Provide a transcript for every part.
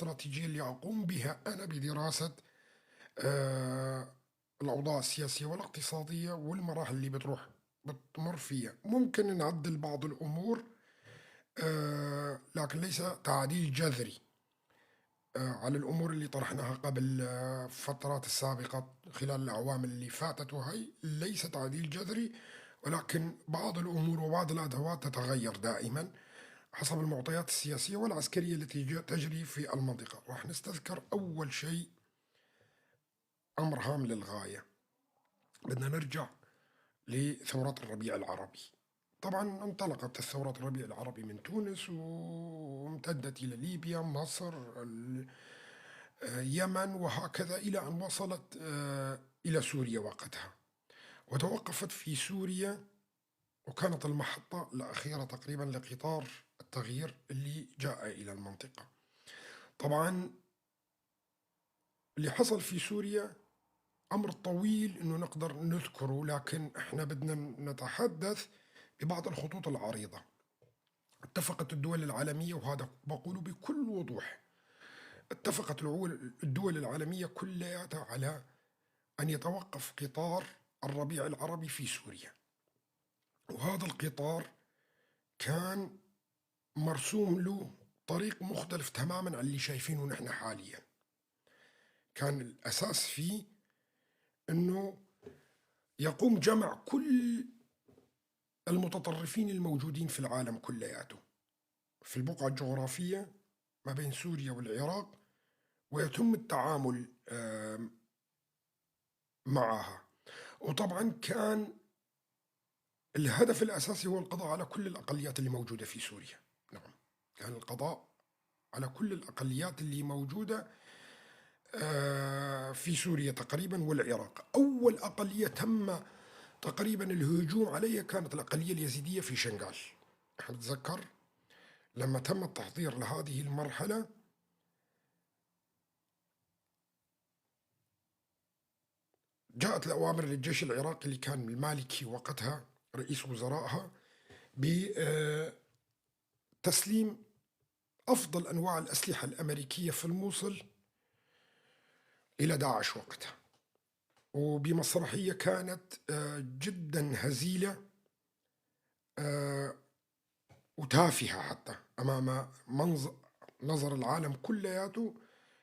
الاستراتيجية اللي أقوم بها أنا بدراسة الأوضاع السياسية والاقتصادية والمراحل اللي بتمر فيها. ممكن نعدل بعض الأمور، لكن ليس تعديل جذري على الأمور اللي طرحناها قبل فترات السابقة خلال الأعوام اللي فاتت، وهي ليس تعديل جذري، ولكن بعض الأمور وبعض الأدوات تتغير دائما حسب المعطيات السياسية والعسكرية التي تجري في المنطقة. راح نستذكر أول شيء أمر هام للغاية، بدنا نرجع لثورات الربيع العربي. طبعا انطلقت الثورات الربيع العربي من تونس وامتدت إلى ليبيا، مصر، اليمن، وهكذا إلى أن وصلت إلى سوريا وقتها، وتوقفت في سوريا، وكانت المحطة الأخيرة تقريبا لقطار التغيير اللي جاء إلى المنطقة. طبعا اللي حصل في سوريا أمر طويل إنه نقدر نذكره، لكن إحنا بدنا نتحدث ببعض الخطوط العريضة. اتفقت الدول العالمية، وهذا بقوله بكل وضوح، اتفقت الدول العالمية كلها على أن يتوقف قطار الربيع العربي في سوريا، وهذا القطار كان مرسوم له طريق مختلف تماما عن اللي شايفينه نحن حاليا. كان الأساس فيه أنه يقوم جمع كل المتطرفين الموجودين في العالم كلياته في البقعة الجغرافية ما بين سوريا والعراق، ويتم التعامل معها. وطبعا كان الهدف الأساسي هو القضاء على كل الأقليات اللي موجودة في سوريا. نعم، كان القضاء على كل الأقليات اللي موجودة في سوريا تقريبا والعراق. أول أقلية تم تقريبا الهجوم عليها كانت الأقلية اليزيدية في شنغال. نتذكر لما تم التحضير لهذه المرحلة جاءت الأوامر للجيش العراقي اللي كان المالكي وقتها رئيس وزرائها بتسليم أفضل أنواع الأسلحة الأمريكية في الموصل إلى داعش وقتها، وبمسرحية كانت جدا هزيلة وتافهة حتى أمام نظر العالم كلياته.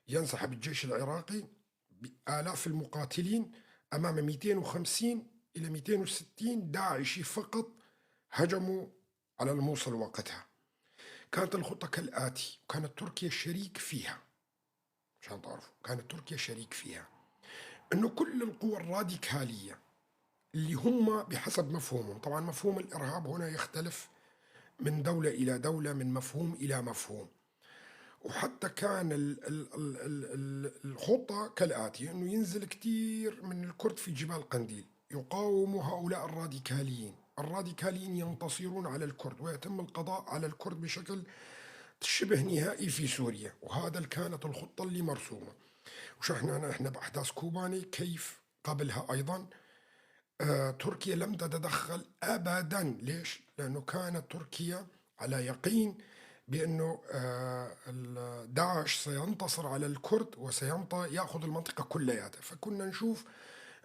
ينسحب الجيش العراقي بآلاف المقاتلين أمام 250 إلى 260 داعشي فقط هجموا على الموصل وقتها. كانت الخطة كالآتي، وكانت تركيا شريك فيها، عشان تعرفوا كانت تركيا شريك فيها، أنه كل القوى الراديكالية اللي هم بحسب مفهومهم، طبعا مفهوم الإرهاب هنا يختلف من دولة إلى دولة، من مفهوم إلى مفهوم، وحتى كان الخطة كالآتي، أنه ينزل كثير من الكرد في جبال قنديل يقاوموا هؤلاء الراديكاليين، الراديكاليين ينتصرون على الكرد ويتم القضاء على الكرد بشكل شبه نهائي في سوريا. وهذا كانت الخطة اللي مرسومة. وشفنا نحن بأحداث كوباني كيف قبلها أيضا تركيا لم تتدخل أبدا. ليش؟ لأنه كانت تركيا على يقين بأنه داعش سينتصر على الكرد وسيأخذ المنطقة كلياتها. فكنا نشوف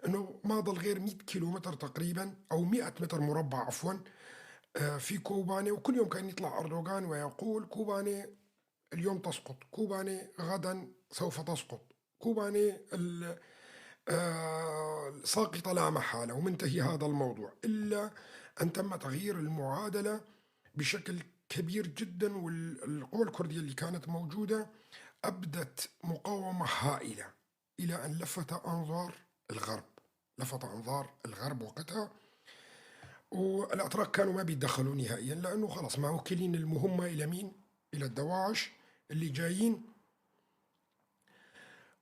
أنه ما ضل غير 100 كيلومتر تقريبا أو 100 متر مربع عفوا في كوباني، وكل يوم كان يطلع أردوغان ويقول كوباني اليوم تسقط، كوباني غدا سوف تسقط، كوباني ساقطة لا محالة، ومنتهي هذا الموضوع. إلا أن تم تغيير المعادلة بشكل كبير جدا، والقوى الكردية اللي كانت موجودة أبدت مقاومة هائلة إلى أن لفت أنظار الغرب، لفت أنظار الغرب وقتها. والأتراك كانوا ما بيتدخلوا نهائيا، لأنه خلاص ما وكلين المهمة إلى مين؟ إلى الدواعش اللي جايين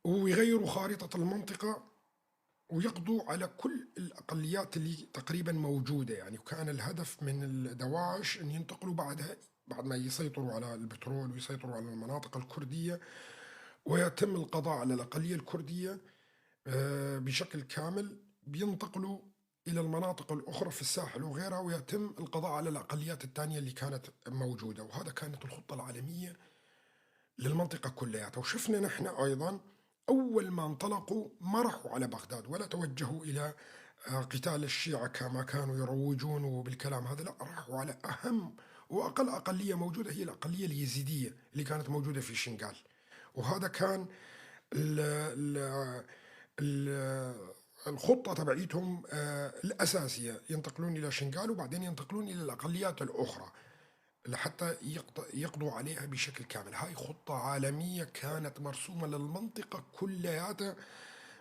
ويغيروا خارطة المنطقة ويقضوا على كل الأقليات اللي تقريبا موجودة يعني. وكان الهدف من الدواعش أن ينتقلوا بعدها، بعد ما يسيطروا على البترول ويسيطروا على المناطق الكردية ويتم القضاء على الأقلية الكردية بشكل كامل، بينتقلوا إلى المناطق الأخرى في الساحل وغيرها، ويتم القضاء على الأقليات الثانية اللي كانت موجودة. وهذا كانت الخطة العالمية للمنطقة كلياتها. وشفنا نحن أيضا أول ما انطلقوا ما راحوا على بغداد ولا توجهوا إلى قتال الشيعة كما كانوا يروجون بالكلام هذا، لا، راحوا على أهم وأقل أقلية موجودة، هي الأقلية اليزيدية اللي كانت موجودة في شنغال. وهذا كان ال ال الخطة تبعيتهم الأساسية، ينتقلون إلى شنغال وبعدين ينتقلون إلى الأقليات الأخرى لحتى يقضوا عليها بشكل كامل. هاي خطة عالمية كانت مرسومة للمنطقة كلياتها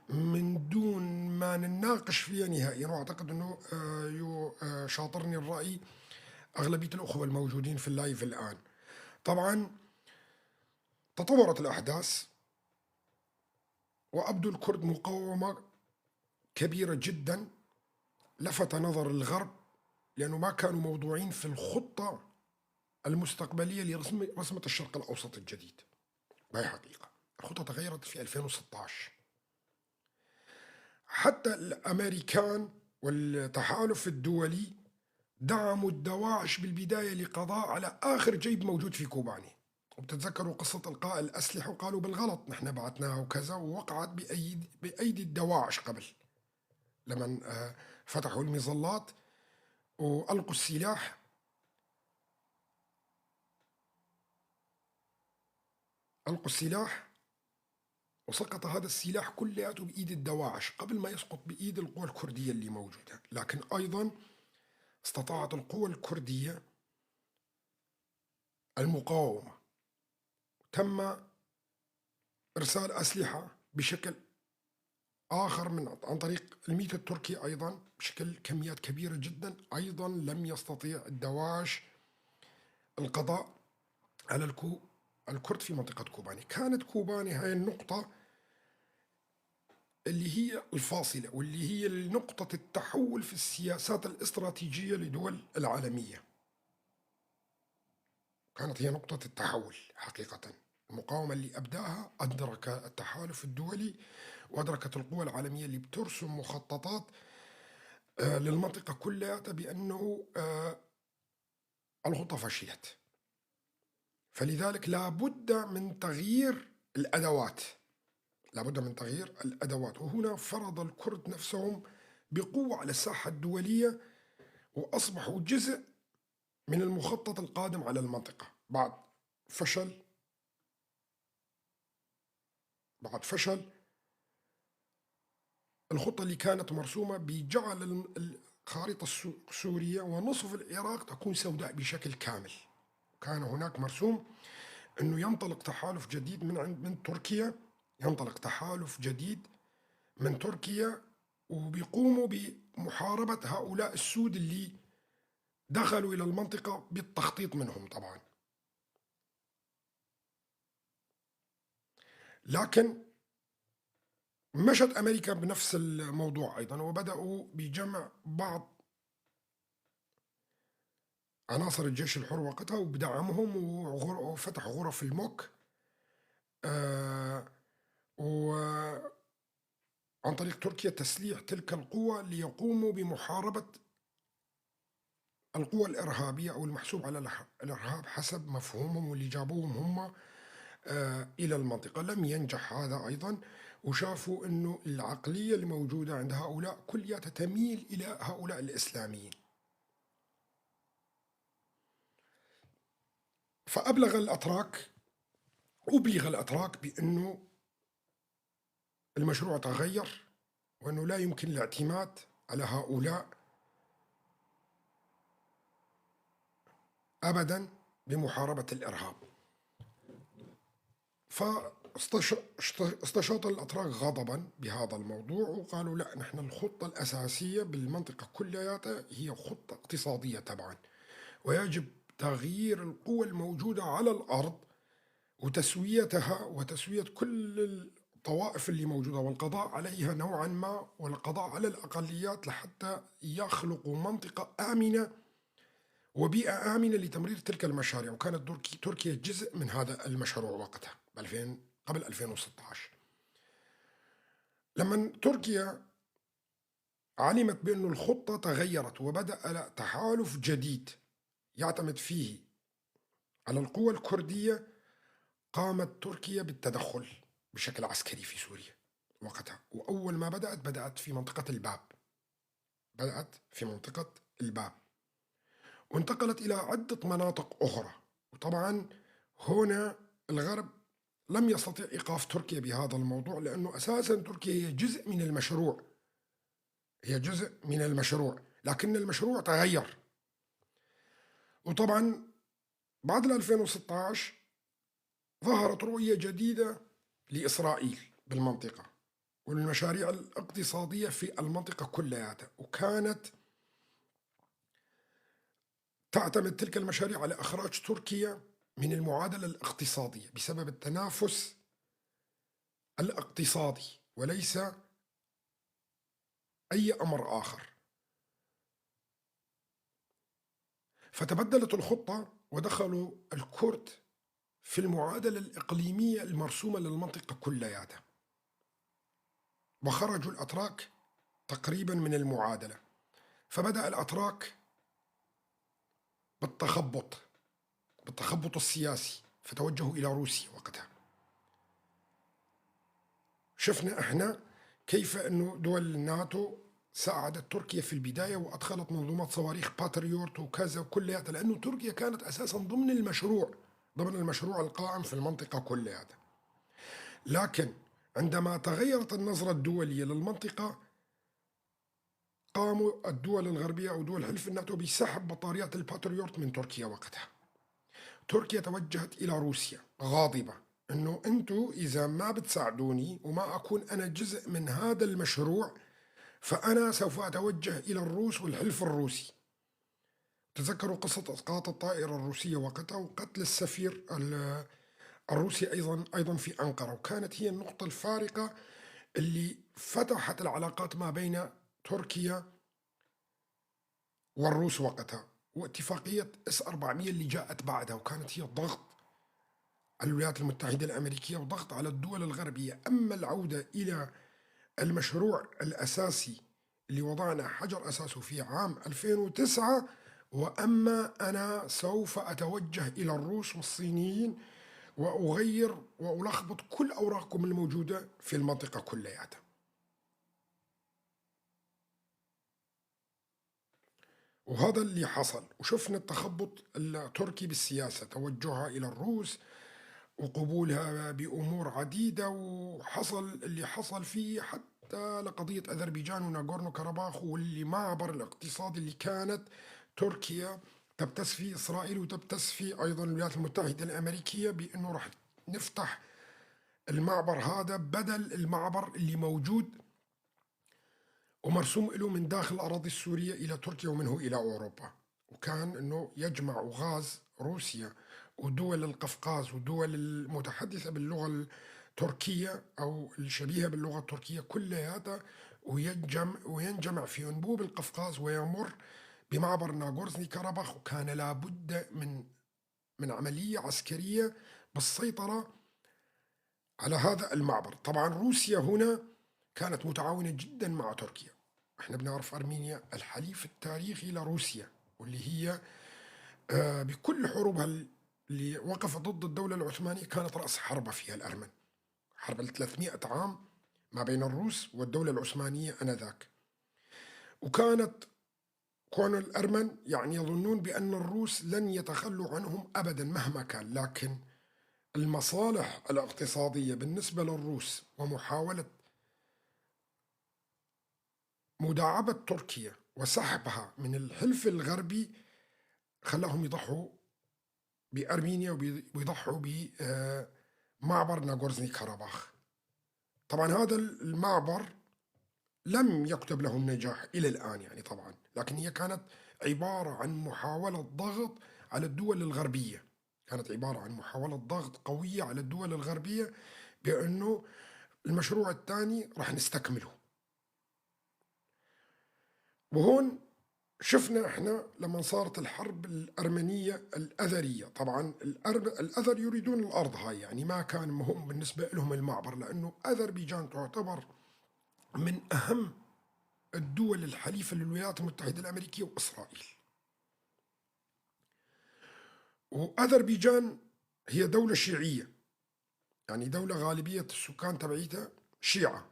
من دون ما نناقش فيها نهائيا. وأعتقد أنه شاطرني الرأي أغلبية الأخوة الموجودين في اللايف الآن. طبعا تطورت الأحداث وأبدو الكرد مقاومة كبيرة جدا لفت نظر الغرب، لأنه ما كانوا موضوعين في الخطة المستقبلية لرسمة الشرق الأوسط الجديد. وهي حقيقة الخطة تغيرت في 2016. حتى الأمريكان والتحالف الدولي دعموا الدواعش بالبداية لقضاء على آخر جيب موجود في كوباني. وبتتذكروا قصة إلقاء الأسلحة وقالوا بالغلط نحن بعثناها وكذا، ووقعت بأيدي الدواعش قبل لما فتحوا المظلات وألقوا السلاح. ألقوا السلاح وسقط هذا السلاح كلياته بإيد الدواعش قبل ما يسقط بإيد القوى الكردية اللي موجودة. لكن أيضا استطاعت القوى الكردية المقاومة، تم إرسال أسلحة بشكل آخر عن طريق الميت التركي أيضا بشكل كميات كبيرة جدا. أيضا لم يستطيع الدواعش القضاء على الكرد في منطقة كوباني. كانت كوباني هاي النقطة اللي هي الفاصلة واللي هي نقطة التحول في السياسات الاستراتيجية لدول العالمية. كانت هي نقطة التحول حقيقة. المقاومة اللي أبداها أدرك التحالف الدولي وأدركت القوى العالمية اللي بترسم مخططات للمنطقة كلها بأنه الخطة فشلت. فلذلك لابد من تغيير الأدوات، لابد من تغيير الأدوات. وهنا فرض الكرد نفسهم بقوة على الساحة الدولية وأصبحوا جزء من المخطط القادم على المنطقة بعد فشل الخطة اللي كانت مرسومة بجعل الخارطة السورية ونصف العراق تكون سوداء بشكل كامل. كان هناك مرسوم أنه ينطلق تحالف جديد من تركيا، ينطلق تحالف جديد من تركيا وبيقوموا بمحاربة هؤلاء السود اللي دخلوا إلى المنطقة بالتخطيط منهم طبعا. لكن مشت أمريكا بنفس الموضوع أيضا، وبدأوا بجمع بعض عناصر الجيش الحر وقتها وبدعمهم وفتحوا غرف الموك وعن طريق تركيا تسليح تلك القوى ليقوموا بمحاربة القوى الإرهابية أو المحسوب على الإرهاب حسب مفهومهم واللي جابوهم هم إلى المنطقة. لم ينجح هذا أيضا، وشافوا أنه العقلية الموجودة عند هؤلاء كلها تميل إلى هؤلاء الإسلاميين. فأبلغ الأتراك، أبلغ الأتراك بأنه المشروع تغير وأنه لا يمكن الاعتماد على هؤلاء أبدا بمحاربة الإرهاب. فاستشاط الأتراك غضبا بهذا الموضوع وقالوا لا، نحن الخطة الأساسية بالمنطقة كلها هي خطة اقتصادية طبعا، ويجب تغيير القوى الموجودة على الأرض وتسويتها وتسوية كل الطوائف اللي موجودة والقضاء عليها نوعا ما والقضاء على الأقليات لحتى يخلقوا منطقة آمنة وبيئة آمنة لتمرير تلك المشاريع. وكانت تركيا جزء من هذا المشروع وقتها قبل 2016. لما تركيا علمت بأن الخطة تغيرت وبدأ تحالف جديد يعتمد فيه على القوى الكردية، قامت تركيا بالتدخل بشكل عسكري في سوريا وقتها، وأول ما بدأت في منطقة الباب، بدأت في منطقة الباب وانتقلت إلى عدة مناطق أخرى. وطبعا هنا الغرب لم يستطيع إيقاف تركيا بهذا الموضوع، لأنه أساسا تركيا هي جزء من المشروع، هي جزء من المشروع، لكن المشروع تغير. وطبعا بعد 2016 ظهرت رؤية جديدة لإسرائيل بالمنطقة والمشاريع الاقتصادية في المنطقة كلها، وكانت تعتمد تلك المشاريع على إخراج تركيا من المعادلة الاقتصادية بسبب التنافس الاقتصادي وليس أي أمر آخر. فتبدلت الخطة ودخلوا الكرد في المعادلة الإقليمية المرسومة للمنطقة كلياتها، وخرجوا الأتراك تقريبا من المعادلة. فبدأ الأتراك بالتخبط السياسي، فتوجهوا إلى روسيا وقتها. شفنا احنا كيف أنه دول الناتو ساعدت تركيا في البداية وأدخلت منظومات صواريخ باتريوت وكذا وكلها، لأنه تركيا كانت أساسا ضمن المشروع، ضمن المشروع القائم في المنطقة كلها. لكن عندما تغيرت النظرة الدولية للمنطقة، قاموا الدول الغربية أو دول حلف الناتو بسحب بطاريات الباتريوت من تركيا وقتها. تركيا توجهت إلى روسيا غاضبة، أنه أنتوا إذا ما بتساعدوني وما أكون أنا جزء من هذا المشروع فأنا سوف أتوجه إلى الروس والحلف الروسي. تذكروا قصة إسقاط الطائرة الروسية وقتها وقتل السفير الروسي أيضا في أنقرة، وكانت هي النقطة الفارقة اللي فتحت العلاقات ما بين تركيا والروس وقتها، واتفاقية S-400 اللي جاءت بعدها، وكانت هي ضغط على الولايات المتحدة الأمريكية وضغط على الدول الغربية. أما العودة إلى المشروع الأساسي اللي وضعنا حجر أساسه في عام 2009، وأما أنا سوف أتوجه إلى الروس والصينيين وأغير وألخبط كل أوراقكم الموجودة في المنطقة كلياتها. وهذا اللي حصل، وشفنا التخبط التركي بالسياسة، توجهها إلى الروس وقبولها بأمور عديدة، وحصل اللي حصل فيه حتى لقضية أذربيجان وناغورنو كاراباخ واللي معبر الاقتصادي اللي كانت تركيا تبتس فيه إسرائيل وتبتس فيه أيضا الولايات المتحدة الأمريكية بأنه راح نفتح المعبر هذا بدل المعبر اللي موجود ومرسوم له من داخل الأراضي السورية إلى تركيا ومنه إلى أوروبا. وكان أنه يجمع غاز روسيا ودول القفقاز ودول المتحدثة باللغة التركية أو الشبيهة باللغة التركية كلها، وينجمع في أنبوب القفقاز ويمر بمعبر ناغورزني كاراباخ. وكان لابد من عملية عسكرية بالسيطرة على هذا المعبر. طبعا روسيا هنا كانت متعاونة جدا مع تركيا. احنا بنعرف أرمينيا الحليف التاريخي لروسيا، واللي هي بكل حروبها اللي وقفت ضد الدولة العثمانية كانت رأس حربة فيها الأرمن، حرب 300 عام ما بين الروس والدولة العثمانية آنذاك. وكانت كون الأرمن يعني يظنون بأن الروس لن يتخلوا عنهم أبدا مهما كان، لكن المصالح الاقتصادية بالنسبة للروس ومحاولة مداعبة تركيا وسحبها من الحلف الغربي خلاهم يضحوا بأرمينيا ويضحوا بمعبر ناغورزني كاراباخ. طبعا هذا المعبر لم يكتب له النجاح إلى الآن يعني طبعا، لكن هي كانت عبارة عن محاولة ضغط على الدول الغربية، كانت عبارة عن محاولة ضغط قوية على الدول الغربية بأنه المشروع الثاني راح نستكمله. وهون شفنا احنا لما صارت الحرب الأرمنية الأذرية، طبعا الأذر يريدون الأرض هاي، يعني ما كان مهم بالنسبة لهم المعبر، لأنه أذربيجان تعتبر من أهم الدول الحليفة للولايات المتحدة الأمريكية وإسرائيل. وأذربيجان هي دولة شيعية، يعني دولة غالبية السكان تبعيتها شيعة،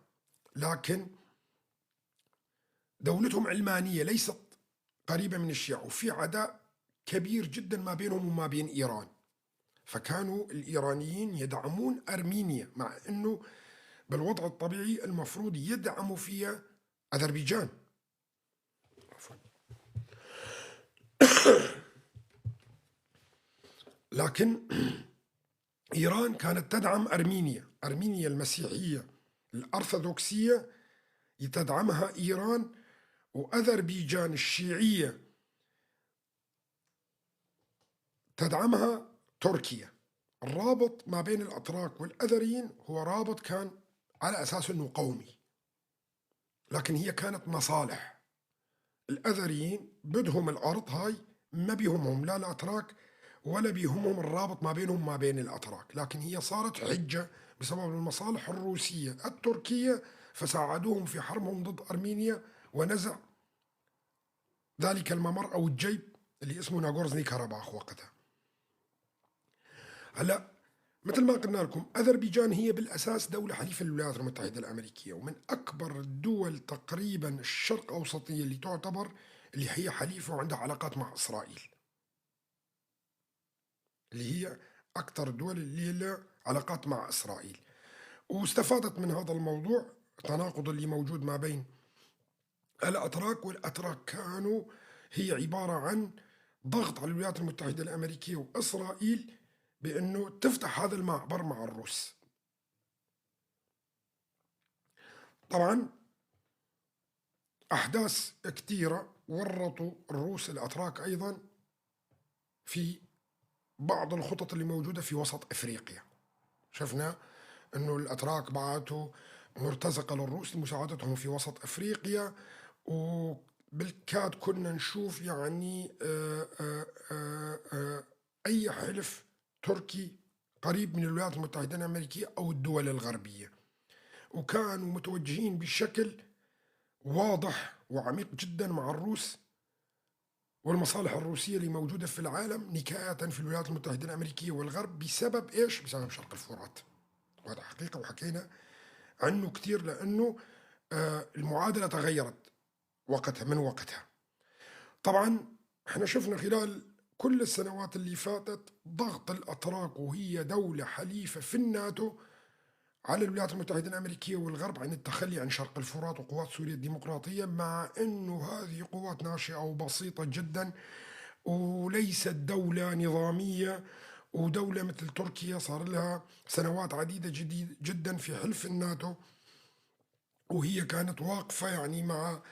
لكن دولتهم علمانية ليست قريبة من الشيعة، وفي عداء كبير جدا ما بينهم وما بين إيران. فكانوا الإيرانيين يدعمون أرمينيا، مع أنه بالوضع الطبيعي المفروض يدعموا فيها أذربيجان. عفوا. لكن إيران كانت تدعم أرمينيا، أرمينيا المسيحية الأرثوذكسية تدعمها إيران، وأذربيجان الشيعية تدعمها تركيا. الرابط ما بين الأتراك والأذريين هو رابط كان على أساس أنه قومي، لكن هي كانت مصالح. الأذريين بدهم الأرض هاي، ما بيهمهم لا الأتراك ولا بيهمهم الرابط ما بينهم ما بين الأتراك، لكن هي صارت حجة بسبب المصالح الروسية التركية، فساعدوهم في حربهم ضد أرمينيا ونزع ذلك الممر أو الجيب اللي اسمه ناغورزني كاراباخ وقتها. هلا مثل ما قلنا لكم أذربيجان هي بالأساس دولة حليفة للولايات المتحدة الأمريكية، ومن أكبر الدول تقريبا الشرق أوسطية اللي تعتبر اللي هي حليفة وعندها علاقات مع إسرائيل، اللي هي أكثر الدول اللي لها علاقات مع إسرائيل، واستفادت من هذا الموضوع التناقض اللي موجود ما بين الأتراك والأتراك. كانوا هي عبارة عن ضغط على الولايات المتحدة الأمريكية وإسرائيل بأنه تفتح هذا المعبر مع الروس. طبعا أحداث كثيرة ورطوا الروس الأتراك أيضا في بعض الخطط اللي موجودة في وسط إفريقيا. شفنا أنه الأتراك بعثوا مرتزقة للروس لمساعدتهم في وسط إفريقيا، وبالكاد كنا نشوف يعني أي حلف تركي قريب من الولايات المتحدة الأمريكية أو الدول الغربية، وكانوا متوجهين بشكل واضح وعميق جدا مع الروس والمصالح الروسية اللي موجودة في العالم، نكاية في الولايات المتحدة الأمريكية والغرب. بسبب إيش؟ بسبب شرق الفرات. وهذا حقيقة وحكينا عنه كثير، لأنه المعادلة تغيرت وقتها من وقتها. طبعا احنا شفنا خلال كل السنوات اللي فاتت ضغط الأتراك، وهي دولة حليفة في الناتو، على الولايات المتحدة الأمريكية والغرب عن التخلي عن شرق الفرات وقوات سوريا الديمقراطية، مع أنه هذه قوات ناشئة وبسيطة جدا وليست دولة نظامية، ودولة مثل تركيا صار لها سنوات عديدة جدا في حلف الناتو، وهي كانت واقفة يعني مع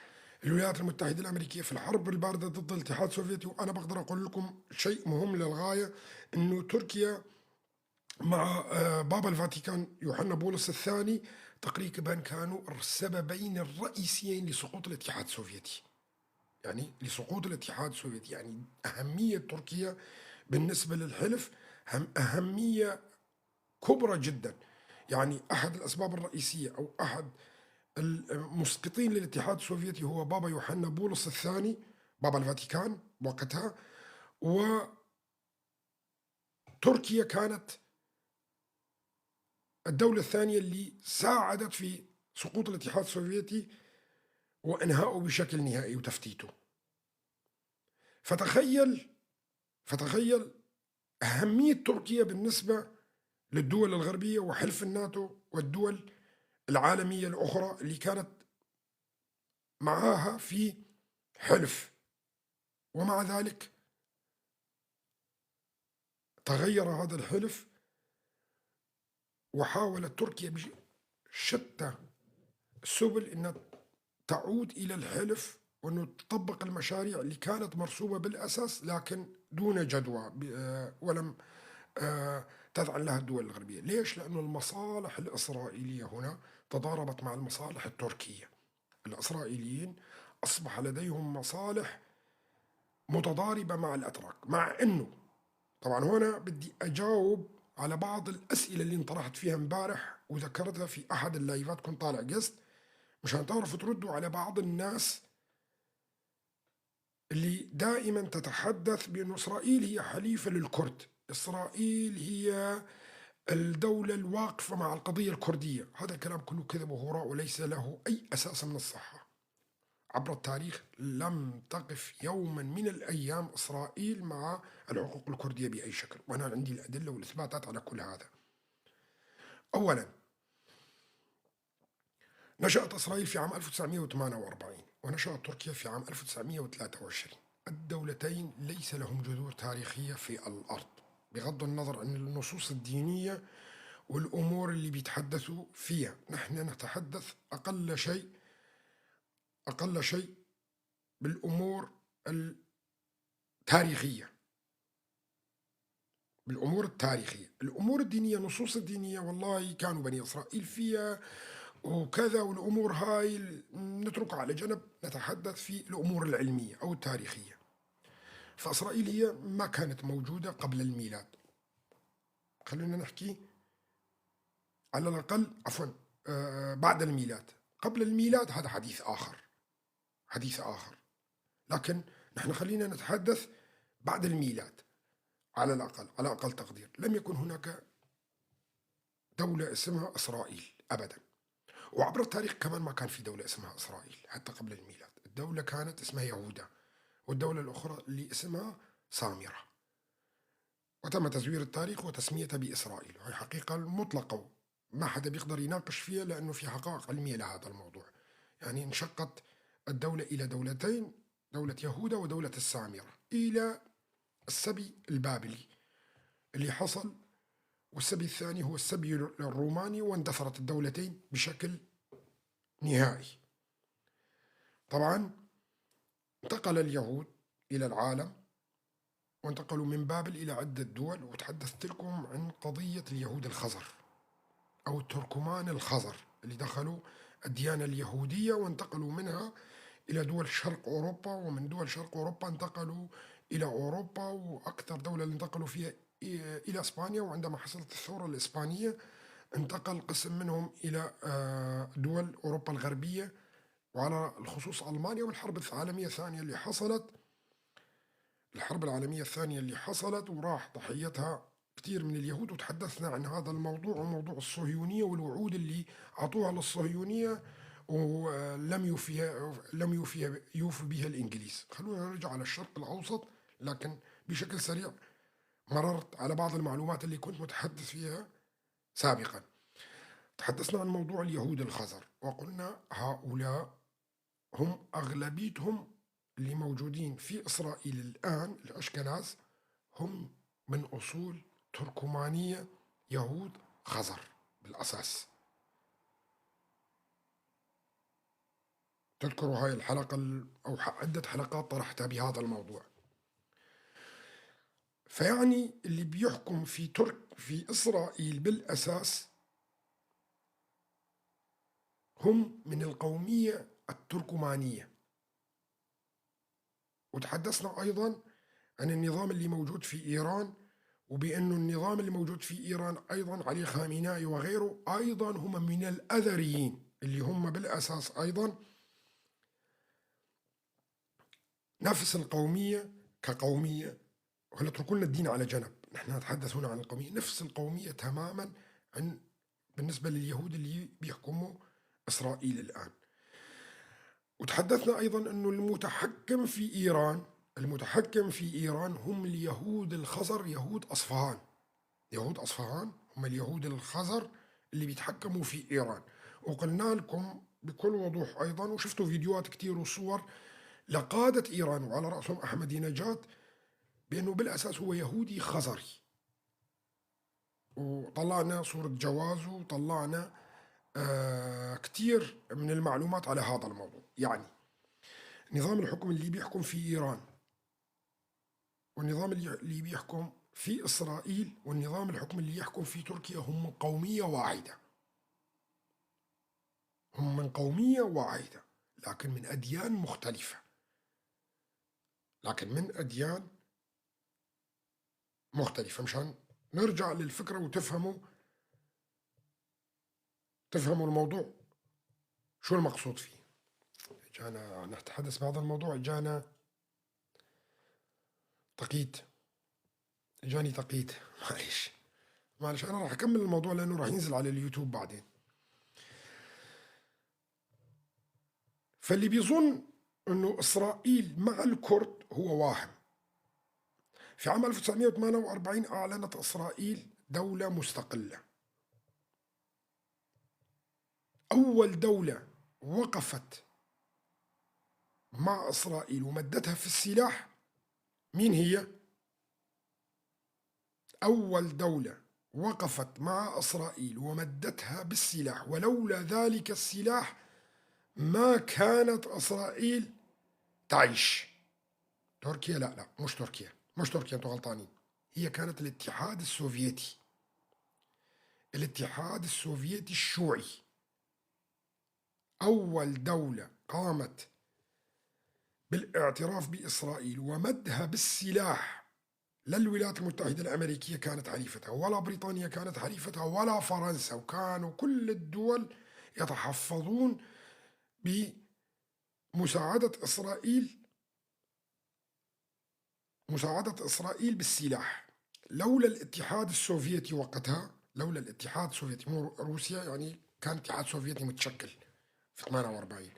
الولايات المتحدة الأمريكية في الحرب الباردة ضد الاتحاد السوفيتي. وأنا بقدر أقول لكم شيء مهم للغاية، أنه تركيا مع بابا الفاتيكان يوحنا بولس الثاني تقريبا كانوا السببين الرئيسيين لسقوط الاتحاد السوفيتي، يعني لسقوط الاتحاد السوفيتي. يعني أهمية تركيا بالنسبة للحلف أهمية كبرى جدا. يعني أحد الأسباب الرئيسية أو أحد المسقطين للاتحاد السوفيتي هو بابا يوحنا بولس الثاني بابا الفاتيكان وقتها، وتركيا كانت الدولة الثانية اللي ساعدت في سقوط الاتحاد السوفيتي وإنهائه بشكل نهائي وتفتيته. فتخيل أهمية تركيا بالنسبة للدول الغربية وحلف الناتو والدول العالمية الأخرى اللي كانت معاها في حلف، ومع ذلك تغير هذا الحلف وحاولت تركيا بشتى السبل أن تعود إلى الحلف وأنه تطبق المشاريع اللي كانت مرسومة بالأساس، لكن دون جدوى ولم تذعن لها الدول الغربية. ليش؟ لأنه المصالح الإسرائيلية هنا تضاربت مع المصالح التركية. الإسرائيليين أصبح لديهم مصالح متضاربة مع الأتراك، مع أنه طبعا هنا بدي أجاوب على بعض الأسئلة اللي انطرحت فيها امبارح وذكرتها في أحد اللايفات، كنت طالع قست مشان تعرفوا تردوا على بعض الناس اللي دائما تتحدث بأن إسرائيل هي حليفة للكرد، إسرائيل هي الدولة الواقفة مع القضية الكردية. هذا الكلام كله كذب وهراء وليس له أي أساس من الصحة. عبر التاريخ لم تقف يوما من الأيام إسرائيل مع الحقوق الكردية بأي شكل، وأنا عندي الأدلة والإثباتات على كل هذا. أولا، نشأت إسرائيل في عام 1948 ونشأت تركيا في عام 1923. الدولتين ليس لهم جذور تاريخية في الأرض، بغض النظر عن النصوص الدينية والأمور اللي بيتحدثوا فيها. نحن نتحدث أقل شيء بالأمور التاريخية، بالأمور التاريخية. الأمور الدينية، النصوص الدينية والله كانوا بني إسرائيل فيها وكذا، والأمور هاي نتركها على جنب، نتحدث في الأمور العلمية أو التاريخية. فإسرائيل هي ما كانت موجودة قبل الميلاد، خلونا نحكي على الأقل عفوا بعد الميلاد. قبل الميلاد هذا حديث آخر، حديث آخر، لكن نحن خلينا نتحدث بعد الميلاد على الأقل، على أقل تقدير لم يكن هناك دولة اسمها إسرائيل أبدا. وعبر التاريخ كمان ما كان في دولة اسمها إسرائيل حتى قبل الميلاد. الدولة كانت اسمها يهودا، والدولة الأخرى اللي اسمها سامرة، وتم تزوير التاريخ وتسميتها بإسرائيل. وهي حقيقة مطلقة ما حدا بيقدر يناقش فيها، لأنه في حقائق علمية لهذا الموضوع. يعني انشقت الدولة إلى دولتين، دولة يهودا ودولة السامرة، إلى السبي البابلي اللي حصل، والسبي الثاني هو السبي الروماني، واندثرت الدولتين بشكل نهائي. طبعا انتقل اليهود إلى العالم، وانتقلوا من بابل إلى عدة دول، وتحدثت لكم عن قضية اليهود الخزر أو التركمان الخزر اللي دخلوا الديانة اليهودية وانتقلوا منها إلى دول شرق أوروبا، ومن دول شرق أوروبا انتقلوا إلى أوروبا، وأكثر دولة اللي انتقلوا فيها إلى إسبانيا. وعندما حصلت الثورة الإسبانية انتقل قسم منهم إلى دول أوروبا الغربية، وعلى الخصوص ألمانيا. والحرب العالمية الثانية اللي حصلت، الحرب العالمية الثانية اللي حصلت وراح ضحيتها كثير من اليهود، وتحدثنا عن هذا الموضوع وموضوع الصهيونية والوعود اللي أعطوها للصهيونية ولم يوفي بها الإنجليز. خلونا نرجع على الشرق الأوسط، لكن بشكل سريع مررت على بعض المعلومات اللي كنت متحدث فيها سابقا. تحدثنا عن موضوع اليهود الخزر، وقلنا هؤلاء هم أغلبيتهم اللي موجودين في إسرائيل الآن الأشكناز هم من أصول تركمانية، يهود خزر بالأساس. تذكروا هاي الحلقة أو عدة حلقات طرحتها بهذا الموضوع. فيعني اللي بيحكم في إسرائيل بالأساس هم من القومية التركمانية. وتحدثنا أيضا عن النظام اللي موجود في إيران، وبأنه النظام اللي موجود في إيران أيضا علي خامنائي وغيره أيضا هم من الأذريين، اللي هم بالأساس أيضا نفس القومية كقومية. وهلا اتركوا لنا الدين على جنب، نحن نتحدث هنا عن القومية، نفس القومية تماما عن بالنسبة لليهود اللي بيحكموا إسرائيل الآن. وتحدثنا أيضا أنه المتحكم في إيران، المتحكم في إيران هم اليهود الخزر، يهود أصفهان. يهود أصفهان هم اليهود الخزر اللي بيتحكموا في إيران. وقلنا لكم بكل وضوح أيضا، وشفتوا فيديوهات كتير وصور لقادة إيران وعلى رأسهم أحمدي نجاد، بأنه بالأساس هو يهودي خزري. وطلعنا صورة جوازه وطلعنا كتير من المعلومات على هذا الموضوع. يعني نظام الحكم اللي بيحكم في إيران، والنظام اللي بيحكم في إسرائيل، والنظام الحكم اللي يحكم في تركيا هم من قومية واحدة، هم من قومية واحدة لكن من أديان مختلفة، لكن من أديان مختلفة. مشان نرجع للفكرة وتفهموا الموضوع شو المقصود فيه. جانا نتحدث بهذا الموضوع، جانا تقييد، جاني تقييد، معلش معلش أنا راح أكمل الموضوع لأنه راح ينزل على اليوتيوب بعدين. فاللي بيظن أنه إسرائيل مع الكرد هو واهم. في عام 1948 أعلنت إسرائيل دولة مستقلة. أول دولة وقفت مع إسرائيل ومدتها في السلاح مين هي؟ أول دولة وقفت مع إسرائيل ومدتها بالسلاح، ولولا ذلك السلاح ما كانت إسرائيل تعيش. تركيا؟ لا لا، مش تركيا، مش تركيا، انتوا غلطانين. هي كانت الاتحاد السوفيتي، الاتحاد السوفيتي الشيوعي. أول دولة قامت بالاعتراف بإسرائيل ومدها بالسلاح للولايات المتحدة الأمريكية كانت حليفتها، ولا بريطانيا كانت حليفتها، ولا فرنسا، وكانوا كل الدول يتحفظون بمساعدة إسرائيل، مساعدة إسرائيل بالسلاح. لولا الاتحاد السوفيتي وقتها، لولا الاتحاد السوفيتي، مو روسيا يعني، كان الاتحاد السوفيتي متشكل في 48،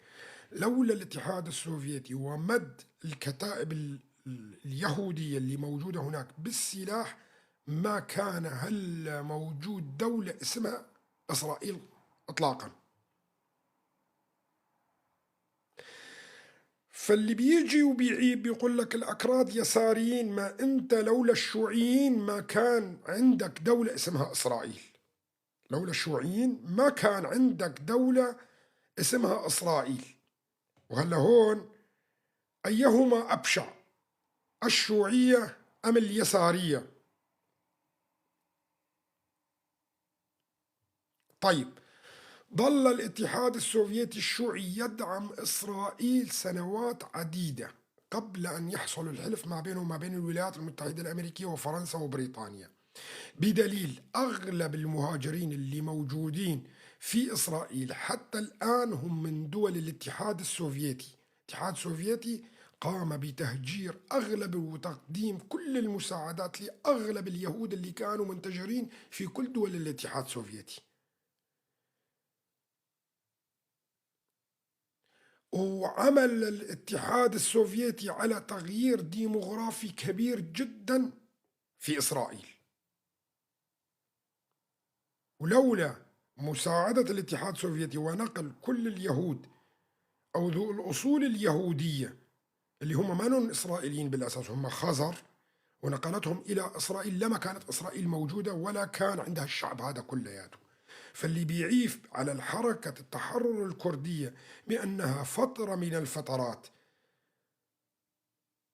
لولا الاتحاد السوفيتي ومد الكتائب اليهودية اللي موجودة هناك بالسلاح ما كان هل موجود دولة اسمها إسرائيل إطلاقا. فاللي بيجي وبيعيب بيقول لك الأكراد يساريين، ما أنت لولا الشيوعيين ما كان عندك دولة اسمها إسرائيل. لولا الشيوعيين ما كان عندك دولة اسمها إسرائيل. وهلا هون أيهما أبشع، الشيوعية أم اليسارية؟ طيب، ظل الاتحاد السوفيتي الشيوعي يدعم إسرائيل سنوات عديدة قبل أن يحصل الحلف ما بينه وما بين الولايات المتحدة الأمريكية وفرنسا وبريطانيا، بدليل أغلب المهاجرين اللي موجودين في إسرائيل حتى الآن هم من دول الاتحاد السوفيتي. الاتحاد السوفيتي قام بتهجير أغلب وتقديم كل المساعدات لأغلب اليهود اللي كانوا منتشرين في كل دول الاتحاد السوفيتي. وعمل الاتحاد السوفيتي على تغيير ديموغرافي كبير جدا في إسرائيل، ولولا مساعدة الاتحاد السوفيتي ونقل كل اليهود أو ذو الأصول اليهودية اللي هم ما هم إسرائيليين بالأساس، هم خزر، ونقلتهم إلى إسرائيل، لما كانت إسرائيل موجودة ولا كان عندها الشعب هذا كلياته. فاللي بيعيف على الحركة التحرر الكردية بأنها فترة من الفترات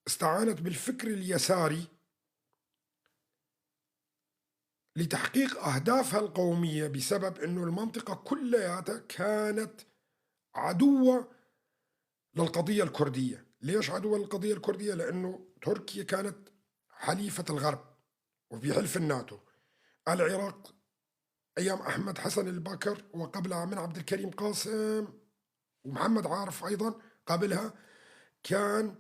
استعانت بالفكر اليساري لتحقيق أهدافها القومية، بسبب أنه المنطقة كلها كانت عدوة للقضية الكردية. ليش عدوة للقضية الكردية؟ لأنه تركيا كانت حليفة الغرب وفي حلف الناتو. العراق أيام أحمد حسن البكر وقبلها من عبد الكريم قاسم ومحمد عارف أيضا قبلها، كان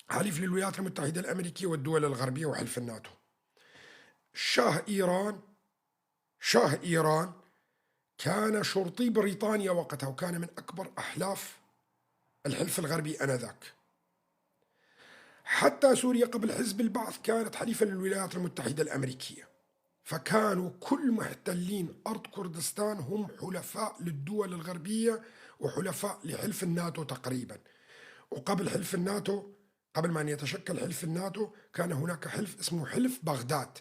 حليف للولايات المتحدة الأمريكية والدول الغربية وحلف الناتو. شاه إيران كان شرطي بريطانيا وقتها، وكان من أكبر أحلاف الحلف الغربي آنذاك. حتى سوريا قبل حزب البعث كانت حليفة للولايات المتحدة الأمريكية، فكانوا كل محتلين أرض كردستان هم حلفاء للدول الغربية وحلفاء لحلف الناتو تقريبا. وقبل حلف الناتو، قبل ما أن يتشكل حلف الناتو، كان هناك حلف اسمه حلف بغداد،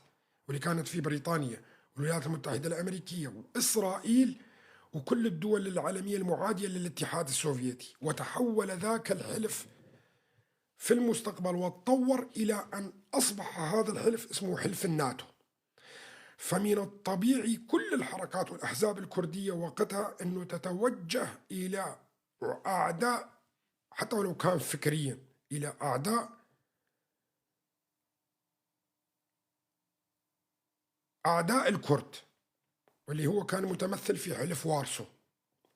واللي كانت في بريطانيا والولايات المتحدة الأمريكية وإسرائيل وكل الدول العالمية المعادية للاتحاد السوفيتي. وتحول ذاك الحلف في المستقبل وتطور إلى أن أصبح هذا الحلف اسمه حلف الناتو. فمن الطبيعي كل الحركات والأحزاب الكردية وقتها أنه تتوجه إلى أعداء، حتى ولو كان فكريا، إلى أعداء الكرد، واللي هو كان متمثل في حلف وارسو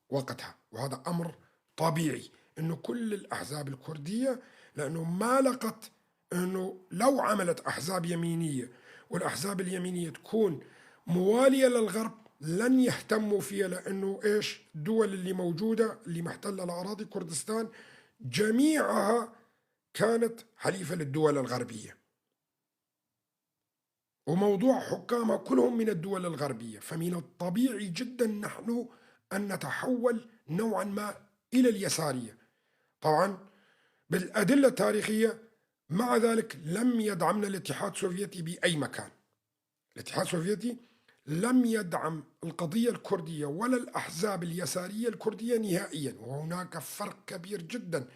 وقتها. وهذا أمر طبيعي أنه كل الأحزاب الكردية، لأنه ما لقت أنه لو عملت أحزاب يمينية والأحزاب اليمينية تكون موالية للغرب لن يهتموا فيها، لأنه إيش؟ الدول اللي موجودة اللي محتلة لأراضي كردستان جميعها كانت حليفة للدول الغربية، وموضوع حكامها كلهم من الدول الغربية. فمن الطبيعي جدا نحن أن نتحول نوعا ما إلى اليسارية، طبعا بالأدلة التاريخية. مع ذلك لم يدعمنا الاتحاد السوفيتي بأي مكان. الاتحاد السوفيتي لم يدعم القضية الكردية ولا الأحزاب اليسارية الكردية نهائيا، وهناك فرق كبير جدا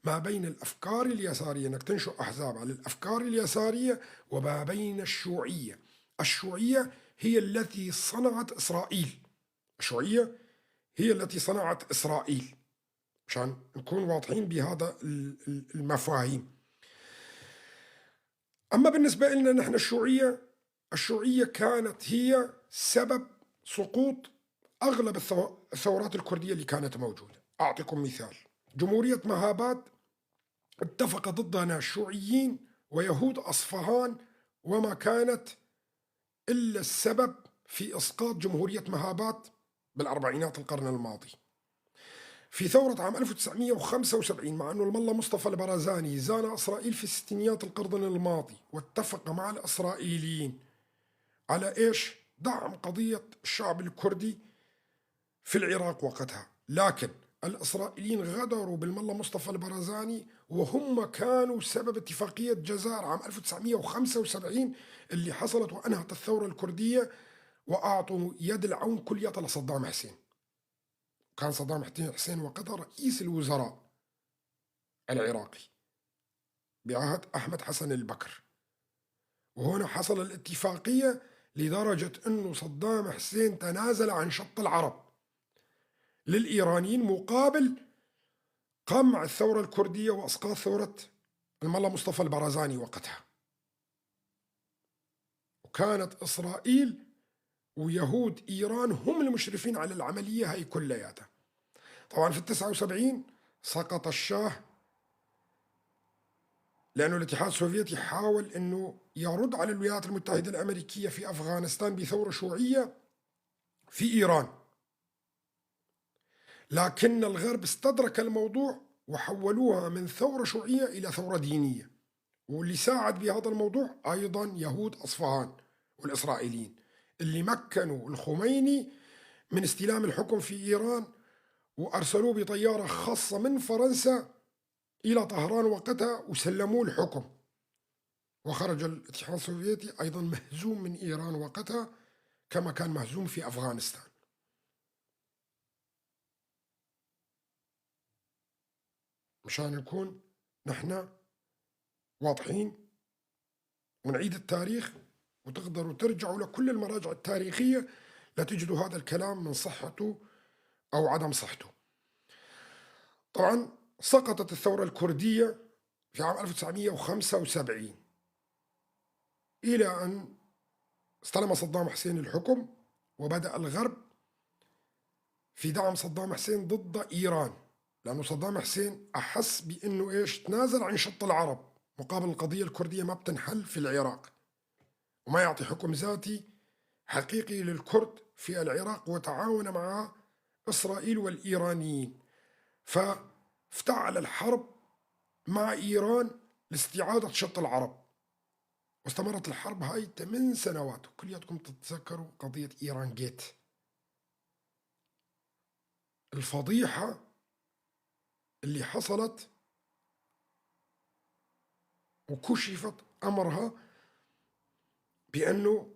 ما بين الأفكار اليسارية، أنك تنشئ أحزاب على الأفكار اليسارية، وما بين الشيوعية. الشيوعية هي التي صنعت إسرائيل، الشيوعية هي التي صنعت إسرائيل، مشان نكون واضحين بهذا المفاهيم. أما بالنسبة لنا نحن الشيوعية، الشيوعية كانت هي سبب سقوط أغلب الثورات الكردية اللي كانت موجودة. أعطيكم مثال، جمهورية مهاباد اتفق ضدنا الشيوعيين ويهود أصفهان، وما كانت إلا السبب في إسقاط جمهورية مهاباد بالأربعينات القرن الماضي. في ثورة عام 1975، مع أنه الملا مصطفى البرزاني زار إسرائيل في ستينيات القرن الماضي واتفق مع الإسرائيليين على إيش؟ دعم قضية الشعب الكردي في العراق وقتها، لكن الإسرائيليين غدروا بالملا مصطفى البرزاني، وهم كانوا سبب اتفاقية الجزائر عام 1975 اللي حصلت وأنهت الثورة الكردية، وأعطوا يد العون كلية لصدام حسين. كان صدام حسين وقتها رئيس الوزراء العراقي بعهد أحمد حسن البكر، وهنا حصل الاتفاقية لدرجة أنه صدام حسين تنازل عن شط العرب للإيرانيين مقابل قمع الثورة الكردية وأسقاط ثورة الملا مصطفى البرزاني وقتها. وكانت إسرائيل ويهود إيران هم المشرفين على العملية هاي كلياتها. طبعا في 79 سقط الشاه، لأنه الاتحاد السوفيتي حاول أنه يرد على الولايات المتحدة الأمريكية في أفغانستان بثورة شيوعية في إيران، لكن الغرب استدرك الموضوع وحولوها من ثورة شيوعية إلى ثورة دينية، واللي ساعد بهذا الموضوع أيضا يهود أصفهان والإسرائيليين اللي مكنوا الخميني من استلام الحكم في إيران وأرسلوه بطيارة خاصة من فرنسا إلى طهران وقتها وسلموه الحكم. وخرج الاتحاد السوفيتي أيضا مهزوم من إيران وقتها كما كان مهزوم في أفغانستان. مشان نكون نحن واضحين ونعيد التاريخ، وتقدروا ترجعوا لكل المراجع التاريخية لتجدوا هذا الكلام من صحته أو عدم صحته. طبعا سقطت الثورة الكردية في عام 1975 إلى أن استلم صدام حسين الحكم، وبدأ الغرب في دعم صدام حسين ضد إيران، لأنه صدام حسين أحس بأنه إيش؟ تنازل عن شط العرب مقابل القضية الكردية ما بتنحل في العراق، وما يعطي حكم ذاتي حقيقي للكرد في العراق، وتعاون مع إسرائيل والإيرانيين، فافتعل الحرب مع إيران لاستعادة شط العرب. واستمرت الحرب هاي 8 سنوات، وكلياتكم تتذكروا قضية إيران جيت، الفضيحة اللي حصلت وكشفت أمرها بأنه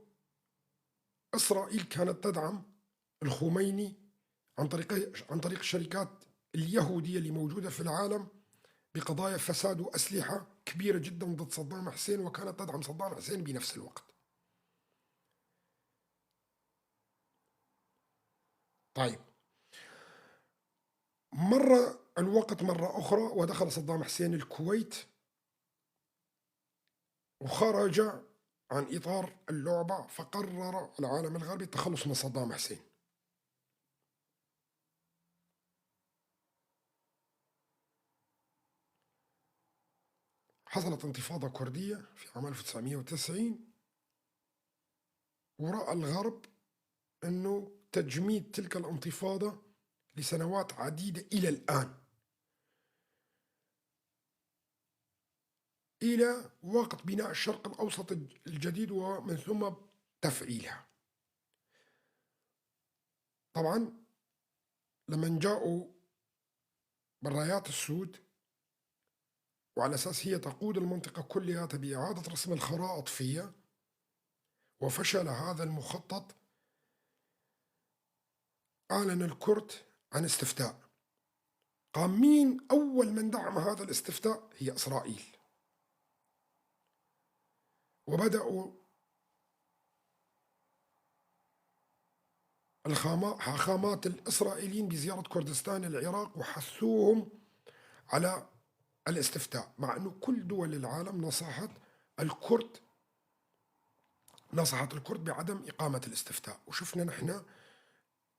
إسرائيل كانت تدعم الخميني عن طريق الشركات اليهودية اللي موجودة في العالم بقضايا فساد وأسلحة كبيرة جدا ضد صدام حسين، وكانت تدعم صدام حسين بنفس الوقت. طيب، مر الوقت مرة أخرى ودخل صدام حسين الكويت وخرج عن إطار اللعبة، فقرر العالم الغربي التخلص من صدام حسين. حصلت انتفاضة كردية في عام 1990 ورأى الغرب أنه تجميد تلك الانتفاضة لسنوات عديدة إلى الآن، إلى وقت بناء الشرق الأوسط الجديد ومن ثم تفعيلها. طبعا لما جاءوا بالرايات السود وعلى أساس هي تقود المنطقة كلها بإعادة رسم الخرائط فيها، وفشل هذا المخطط، أعلن الكرد عن استفتاء. قام مين أول من دعم هذا الاستفتاء؟ هي إسرائيل. وبدأوا الحاخامات الإسرائيليين بزيارة كردستان العراق وحثوهم على الاستفتاء، مع أنه كل دول العالم نصحت الكرد بعدم إقامة الاستفتاء. وشفنا نحن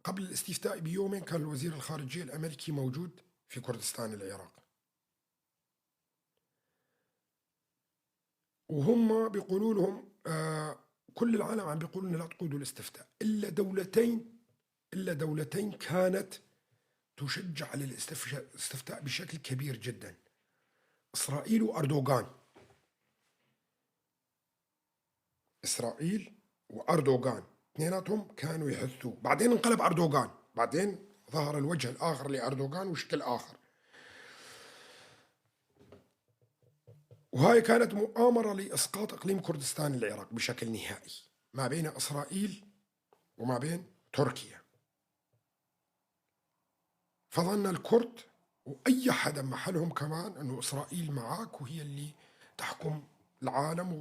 قبل الاستفتاء بيومين كان الوزير الخارجية الأمريكي موجود في كردستان العراق، وهم بيقولوا لهم كل العالم عم بيقولوا لنا لا تقودوا الاستفتاء، إلا دولتين كانت تشجع على الاستفتاء بشكل كبير جدا، إسرائيل وأردوغان. إسرائيل وأردوغان اثنيناتهم كانوا يحثوا. بعدين انقلب أردوغان، بعدين ظهر الوجه الآخر لأردوغان وشكل آخر. وهاي كانت مؤامرة لإسقاط إقليم كردستان العراق بشكل نهائي ما بين إسرائيل وما بين تركيا. فظن الكرد وأي حدا محلهم كمان أنه إسرائيل معاك وهي اللي تحكم العالم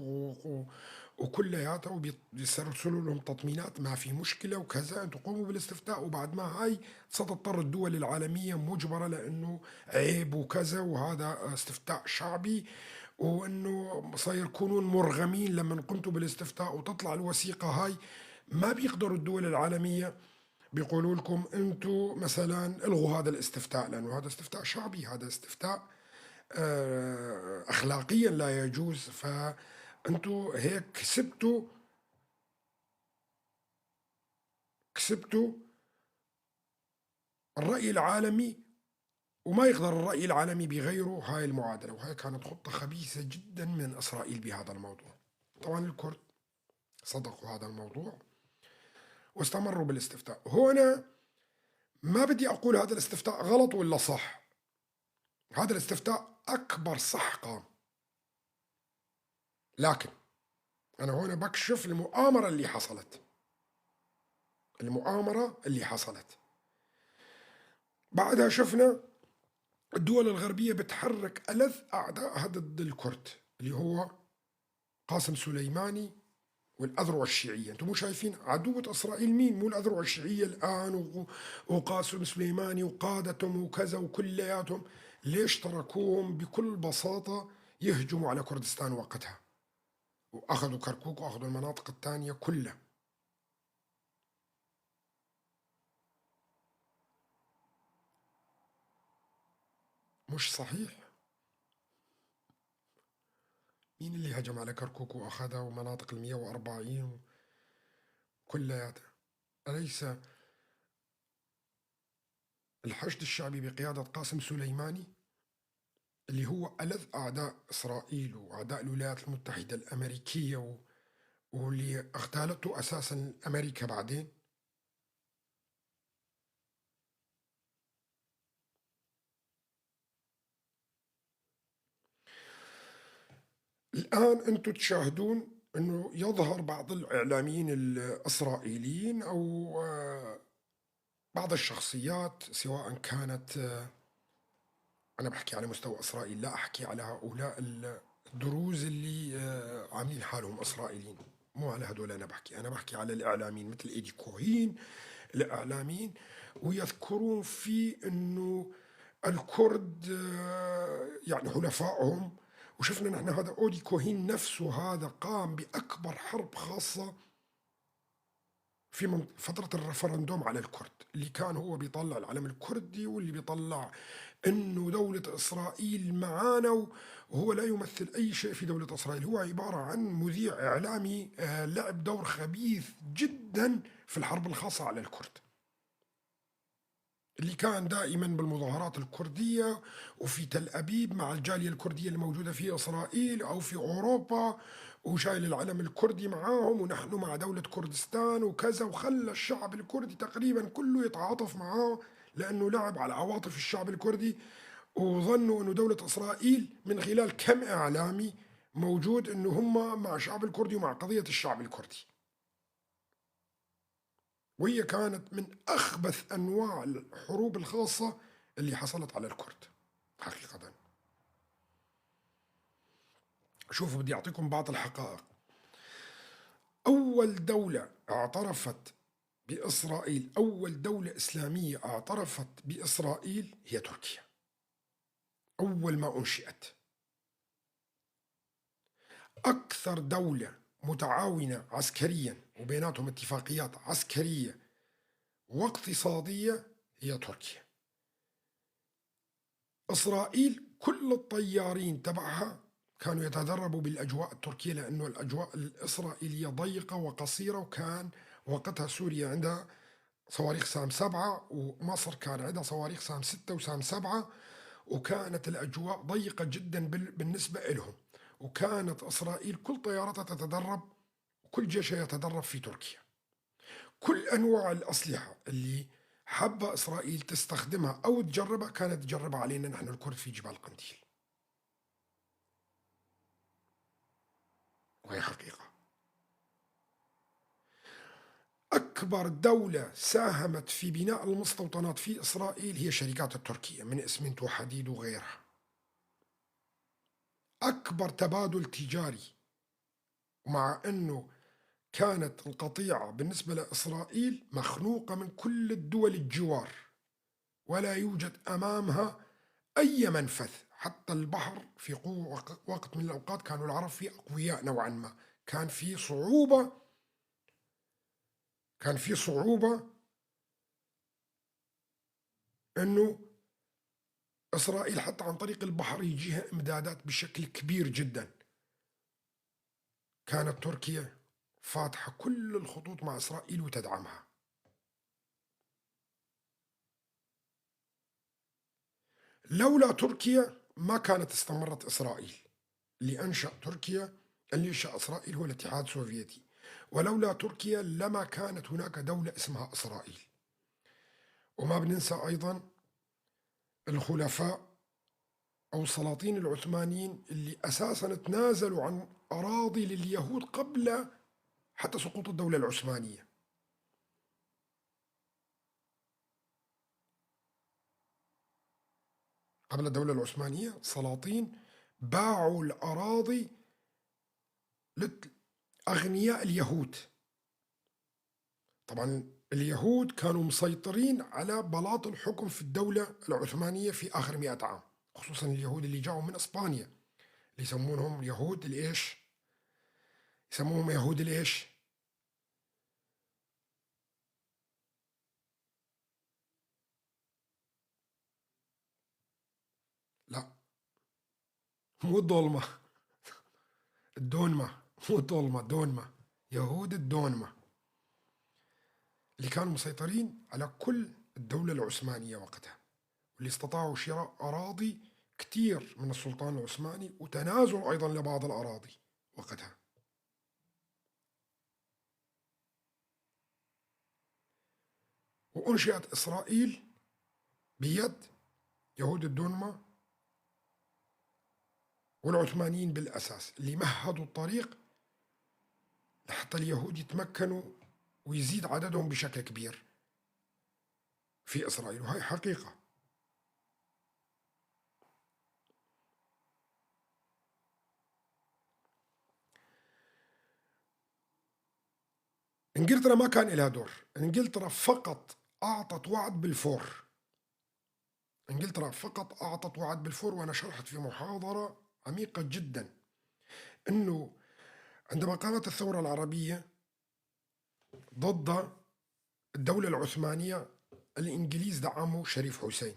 وكلياتها، وبيرسلوا لهم تطمينات ما في مشكلة وكذا، أنتم قوموا بالاستفتاء، وبعد ما هاي ستضطر الدول العالمية مجبرة لأنه عيب وكذا وهذا استفتاء شعبي، وأنه سيكونون مرغمين لما قمتوا بالاستفتاء وتطلع الوثيقة هاي. ما بيقدروا الدول العالمية بيقولوا لكم أنتم مثلا الغوا هذا الاستفتاء لأنه هذا استفتاء شعبي، هذا استفتاء أخلاقيا لا يجوز، فأنتوا هيك كسبتوا الرأي العالمي، وما يقدر الرأي العالمي بغيره هاي المعادلة. وهي كانت خطة خبيثة جدا من إسرائيل بهذا الموضوع. طبعا الكرد صدقوا هذا الموضوع واستمروا بالاستفتاء. هنا ما بدي أقول هذا الاستفتاء غلط ولا صح، هذا الاستفتاء أكبر صح قام، لكن أنا هنا بكشف المؤامرة اللي حصلت. المؤامرة اللي حصلت بعدها شفنا الدول الغربية بتحرك ألذ أعدائها ضد الكرد اللي هو قاسم سليماني والأذرع الشيعية. أنتم مو شايفين عدوة إسرائيل مين؟ مو الأذرع الشيعية الآن وقاسم سليماني وقادتهم وكذا وكلياتهم. ليش تركوهم بكل بساطة يهجموا على كردستان وقتها وأخذوا كركوك وأخذوا المناطق الثانية كلها؟ مش صحيح. مين اللي هجم على كركوك وأخذها ومناطق 140 كلياتها؟ أليس الحشد الشعبي بقيادة قاسم سليماني اللي هو ألذ أعداء إسرائيل وأعداء الولايات المتحدة الأمريكية واللي اغتالته أساسا أمريكا بعدين؟ الآن أنتم تشاهدون أنه يظهر بعض الإعلاميين الإسرائيليين أو بعض الشخصيات، سواء كانت، أنا بحكي على مستوى إسرائيل، لا أحكي على هؤلاء الدروز اللي عاملين حالهم إسرائيليين، مو على هدول أنا بحكي، أنا بحكي على الإعلاميين مثل إيدي كوهين، الإعلاميين، ويذكرون في أنه الكرد يعني حلفائهم. وشفنا نحن هذا أودي كوهين نفسه هذا قام بأكبر حرب خاصة في فترة ال referendum على الكرد، اللي كان هو بيطلع العلم الكردي واللي بيطلع إنه دولة إسرائيل معانا، وهو لا يمثل أي شيء في دولة إسرائيل، هو عبارة عن مذيع إعلامي لعب دور خبيث جدا في الحرب الخاصة على الكرد، اللي كان دائما بالمظاهرات الكردية وفي تل أبيب مع الجالية الكردية الموجودة في إسرائيل أو في أوروبا، وشايل العلم الكردي معاهم ونحن مع دولة كردستان وكذا، وخلى الشعب الكردي تقريبا كله يتعاطف معاه لأنه لعب على عواطف الشعب الكردي، وظنوا أنه دولة إسرائيل من خلال كم إعلامي موجود أنه هم مع الشعب الكردي ومع قضية الشعب الكردي. وهي كانت من أخبث أنواع الحروب الخاصة اللي حصلت على الكرد حقيقة. شوفوا بدي أعطيكم بعض الحقائق. أول دولة اعترفت بإسرائيل، أول دولة إسلامية اعترفت بإسرائيل هي تركيا، أول ما أنشئت. أكثر دولة متعاونة عسكريا وبيناتهم اتفاقيات عسكرية واقتصادية هي تركيا. إسرائيل كل الطيارين تبعها كانوا يتدربوا بالأجواء التركية، لأنه الأجواء الإسرائيلية ضيقة وقصيرة، وكان وقتها سوريا عندها صواريخ سام 7 ومصر كان عندها صواريخ سام 6 وسام 7، وكانت الأجواء ضيقة جدا بالنسبة لهم، وكانت إسرائيل كل طياراتها تتدرب وكل جيشها يتدرب في تركيا. كل أنواع الأسلحة اللي حابة إسرائيل تستخدمها أو تجربها كانت تجربها علينا نحن الكرد في جبال قنديل، وهي حقيقة. أكبر دولة ساهمت في بناء المستوطنات في إسرائيل هي الشركات التركية من إسمنت وحديد وغيرها. أكبر تبادل تجاري، ومع أنه كانت القطيعة بالنسبة لإسرائيل مخنوقة من كل الدول الجوار ولا يوجد أمامها أي منفذ، حتى البحر في وقت من الأوقات كانوا العرب فيه أقوياء نوعا ما، كان في صعوبة أنه إسرائيل حتى عن طريق البحر يجيها إمدادات بشكل كبير جدا. كانت تركيا فاتحة كل الخطوط مع إسرائيل وتدعمها. لولا تركيا ما كانت استمرت إسرائيل. اللي أنشأ تركيا، اللي أنشأ إسرائيل هو الاتحاد السوفيتي، ولولا تركيا لما كانت هناك دولة اسمها إسرائيل. وما بننسى أيضا الخلفاء أو السلاطين العثمانيين اللي أساسا تنازلوا عن أراضي لليهود قبل حتى سقوط الدولة العثمانية. قبل الدولة العثمانية سلاطين باعوا الأراضي لأغنياء اليهود. طبعا اليهود كانوا مسيطرين على بلاط الحكم في الدولة العثمانية في آخر 100 عام، خصوصا اليهود اللي جاءوا من إسبانيا اللي يسمونهم يهود الإيش؟ يسموهم يهود الإيش؟ لا مو الدولمة، الدونمة، مو الدولمة، دونمة، يهود الدونمة اللي كانوا مسيطرين على كل الدولة العثمانية وقتها، واللي استطاعوا شراء أراضي كتير من السلطان العثماني وتنازل أيضا لبعض الأراضي وقتها. وأنشئت إسرائيل بيد يهود الدونمة والعثمانيين بالأساس، اللي مهدوا الطريق لحتى اليهود يتمكنوا ويزيد عددهم بشكل كبير في إسرائيل، وهي حقيقة. إنجلترا ما كان لها دور، إنجلترا فقط أعطت وعد بالفور. إنجلترا فقط أعطت وعد بالفور، وأنا شرحت في محاضرة عميقة جدا أنه عندما قامت الثورة العربية ضد الدولة العثمانية الإنجليز دعموا شريف حسين،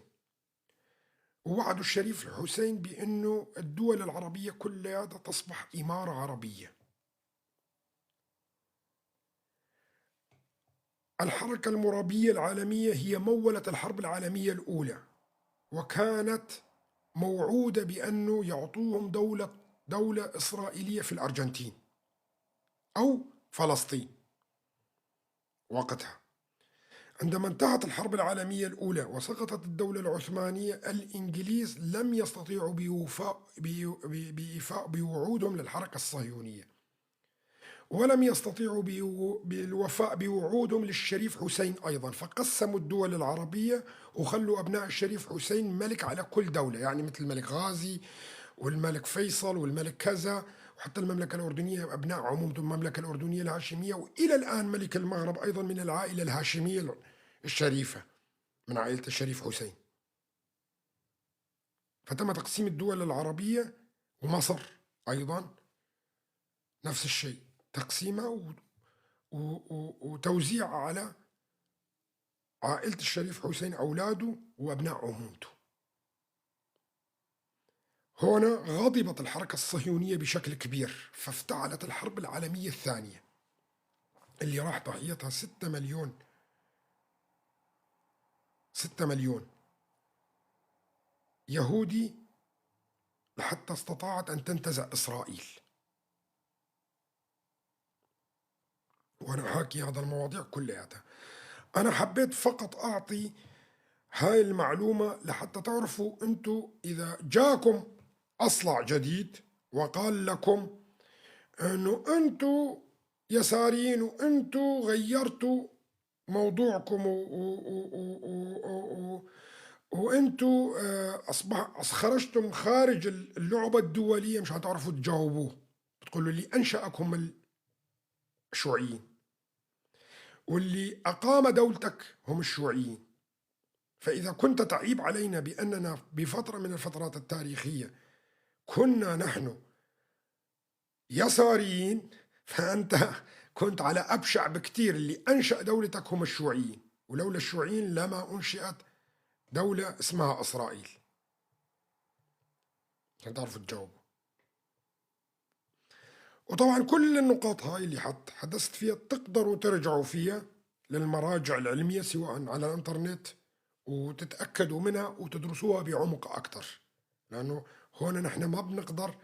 ووعدوا الشريف حسين بأنه الدول العربية كلها تصبح إمارة عربية. الحركة المرابية العالمية هي مولت الحرب العالمية الأولى، وكانت موعودة بأنه يعطوهم دولة إسرائيلية في الأرجنتين أو فلسطين وقتها. عندما انتهت الحرب العالمية الأولى وسقطت الدولة العثمانية، الإنجليز لم يستطيعوا بإيفاء بوعودهم للحركة الصهيونية، ولم يستطيعوا بالوفاء بوعودهم للشريف حسين أيضا، فقسموا الدول العربية وخلوا أبناء الشريف حسين ملك على كل دولة، يعني مثل الملك غازي والملك فيصل والملك كذا، وحتى المملكة الأردنية أبناء عمومة المملكة الأردنية الهاشمية، وإلى الآن ملك المغرب أيضا من العائلة الهاشمية الشريفة من عائلة الشريف حسين. فتم تقسيم الدول العربية، ومصر أيضا نفس الشيء، تقسيمها وتوزيعها على عائلة الشريف حسين، أولاده وأبناء عمومته. هنا غضبت الحركة الصهيونية بشكل كبير، فافتعلت الحرب العالمية الثانية اللي راح ضحيتها 6 مليون يهودي لحتى استطاعت أن تنتزع إسرائيل. وأنا حاكي هذا المواضيع كلياتها، أنا حبيت فقط أعطي هاي المعلومة لحتى تعرفوا أنتوا إذا جاكم أصلع جديد وقال لكم أنه أنتوا يساريين وأنتوا غيرتوا موضوعكم وأنتوا خرجتم خارج اللعبة الدولية، مش هتعرفوا تجاوبوه. بتقولوا اللي أنشأكم الشيوعيين واللي أقام دولتك هم الشيوعيين. فإذا كنت تعيب علينا بأننا بفترة من الفترات التاريخية كنا نحن يساريين، فأنت كنت على أبشع بكتير. اللي أنشأ دولتك هم الشيوعيين، ولولا الشيوعيين لما أنشئت دولة اسمها إسرائيل. عشان تعرفوا تجاوبوا. وطبعا كل النقاط هاي اللي حدثت فيها تقدروا ترجعوا فيها للمراجع العلمية سواء على الانترنت وتتأكدوا منها وتدرسوها بعمق أكثر، لأنه هون نحن ما بنقدر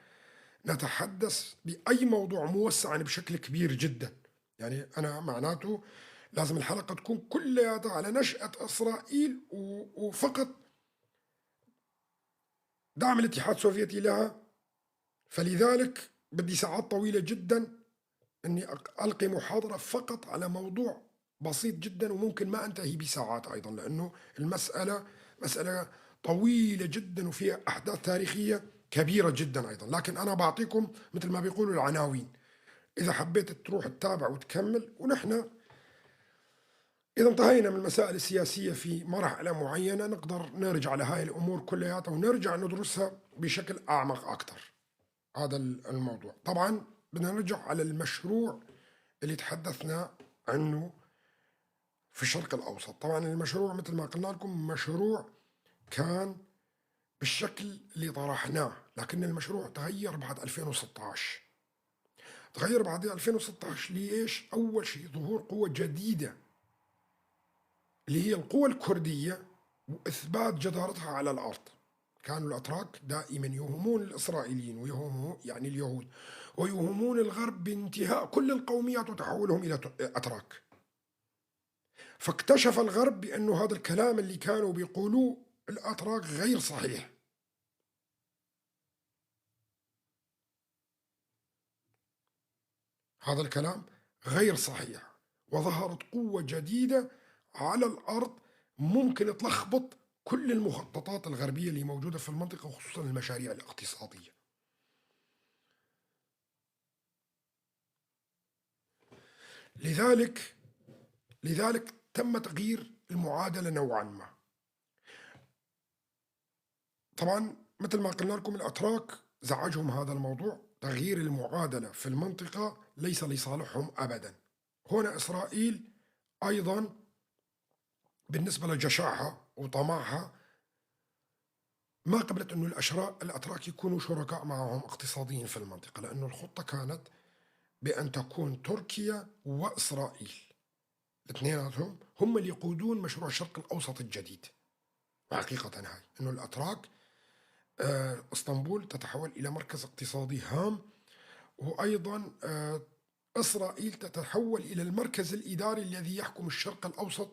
نتحدث بأي موضوع موسع بشكل كبير جدا. يعني أنا معناته لازم الحلقة تكون كلها على نشأة إسرائيل وفقط دعم الاتحاد السوفيتي لها، فلذلك بدي ساعات طويلة جدا أني ألقي محاضرة فقط على موضوع بسيط جدا، وممكن ما أنتهي بساعات أيضا، لأنه المسألة مسألة طويلة جدا وفيها أحداث تاريخية كبيرة جدا أيضا. لكن أنا بعطيكم مثل ما بيقولوا العناوين، إذا حبيت تروح تتابع وتكمل. ونحن إذا انتهينا من المسائل السياسية في مرحلة معينة نقدر نرجع لهاي الأمور كلها ونرجع ندرسها بشكل أعمق أكثر. هذا الموضوع. طبعا بدنا نرجع على المشروع اللي تحدثنا عنه في الشرق الأوسط. طبعا المشروع مثل ما قلنا لكم مشروع كان بالشكل اللي طرحناه، لكن المشروع تغير بعد 2016. تغير بعد 2016 ليش؟ أول شيء ظهور قوة جديدة اللي هي القوة الكردية وإثبات جدارتها على الأرض. كانوا الأتراك دائما يوهمون الإسرائيليين ويوهمون يعني اليهود ويوهمون الغرب بانتهاء كل القوميات وتحولهم إلى أتراك. فاكتشف الغرب بأنه هذا الكلام اللي كانوا بيقولوه الأتراك غير صحيح. هذا الكلام غير صحيح، وظهرت قوة جديدة على الأرض ممكن تلخبط كل المخططات الغربية اللي موجودة في المنطقة، وخصوصا المشاريع الاقتصادية. لذلك تم تغيير المعادلة نوعا ما. طبعا مثل ما قلنا لكم الأتراك زعجهم هذا الموضوع، تغيير المعادلة في المنطقة ليس لصالحهم أبدا. هنا إسرائيل أيضا بالنسبة لجشعها وطمعها ما قبلت أنه الأتراك يكونوا شركاء معهم اقتصاديا في المنطقة، لأنه الخطة كانت بأن تكون تركيا وإسرائيل الاثنيناتهم هم اللي يقودون مشروع الشرق الأوسط الجديد. وحقيقة هاي أنه الأتراك اسطنبول تتحول إلى مركز اقتصادي هام، وأيضا إسرائيل تتحول إلى المركز الإداري الذي يحكم الشرق الأوسط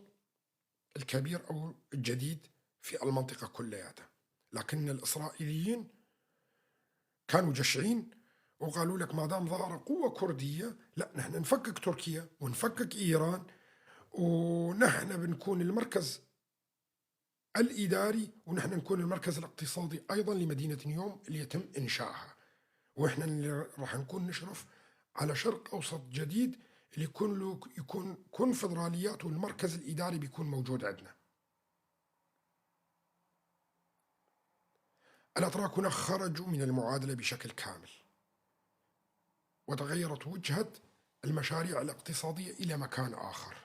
الكبير أو الجديد في المنطقة كلياتها. لكن الإسرائيليين كانوا جشعين وقالوا لك ما دام ظهر قوة كردية لا، نحن نفكك تركيا ونفكك إيران، ونحن بنكون المركز الإداري ونحن نكون المركز الاقتصادي أيضا لمدينة نيوم اللي يتم إنشائها، وإحنا اللي راح نكون نشرف على شرق أوسط جديد اللي يكون له يكون كونفدراليات، والمركز الإداري بيكون موجود عندنا. الأتراك هنا خرجوا من المعادلة بشكل كامل، وتغيرت وجهة المشاريع الاقتصادية إلى مكان آخر.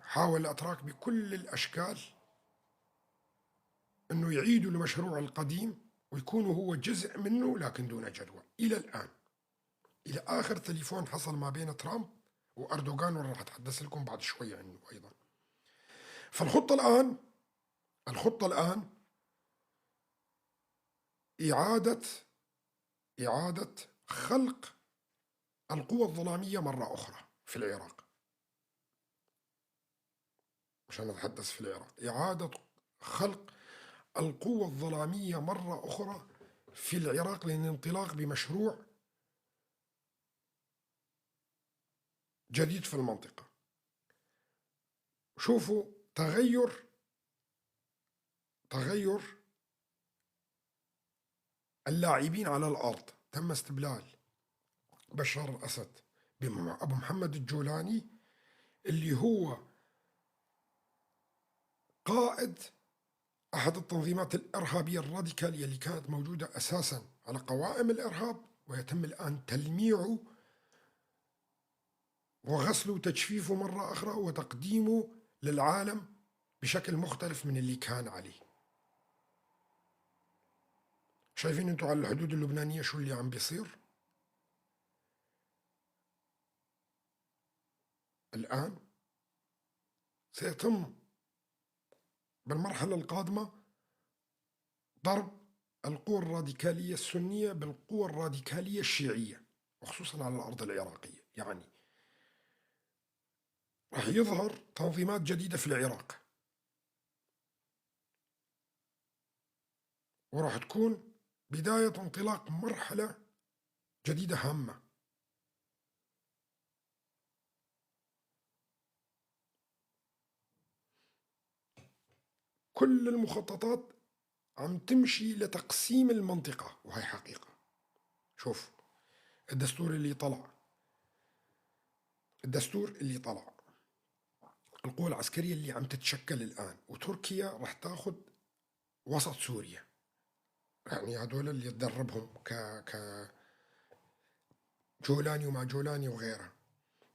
حاول الأتراك بكل الأشكال أنه يعيدوا المشروع القديم ويكونوا هو جزء منه، لكن دون جدوى إلى الآن. إلى آخر تليفون حصل ما بين ترامب وأردوغان، وراح أتحدث لكم بعد شوي عنه أيضا. فالخطة الآن، الخطة الآن إعادة خلق القوى الظلامية مرة أخرى في العراق. مشان نتحدث في العراق، إعادة خلق القوة الظلامية مرة أخرى في العراق للانطلاق بمشروع جديد في المنطقة. شوفوا تغير اللاعبين على الأرض. تم استبدال بشار الأسد بأبو محمد الجولاني اللي هو قائد أحد التنظيمات الإرهابية الراديكالية اللي كانت موجودة أساسا على قوائم الإرهاب، ويتم الآن تلميعه وغسله وتجفيفه مرة أخرى وتقديمه للعالم بشكل مختلف من اللي كان عليه. شايفين انتوا على الحدود اللبنانية شو اللي عم بيصير الآن؟ سيتم بالمرحلة القادمة ضرب القوى الراديكالية السنية بالقوى الراديكالية الشيعية، وخصوصا على الأرض العراقية. يعني راح يظهر تنظيمات جديدة في العراق، وراح تكون بداية انطلاق مرحلة جديدة هامة. كل المخططات عم تمشي لتقسيم المنطقة، وهي حقيقة. شوف الدستور اللي طلع، الدستور اللي طلع، القوى العسكرية اللي عم تتشكل الآن، وتركيا راح تاخذ وسط سوريا. يعني هدول اللي تدربهم ك جولاني وما جولاني وغيره.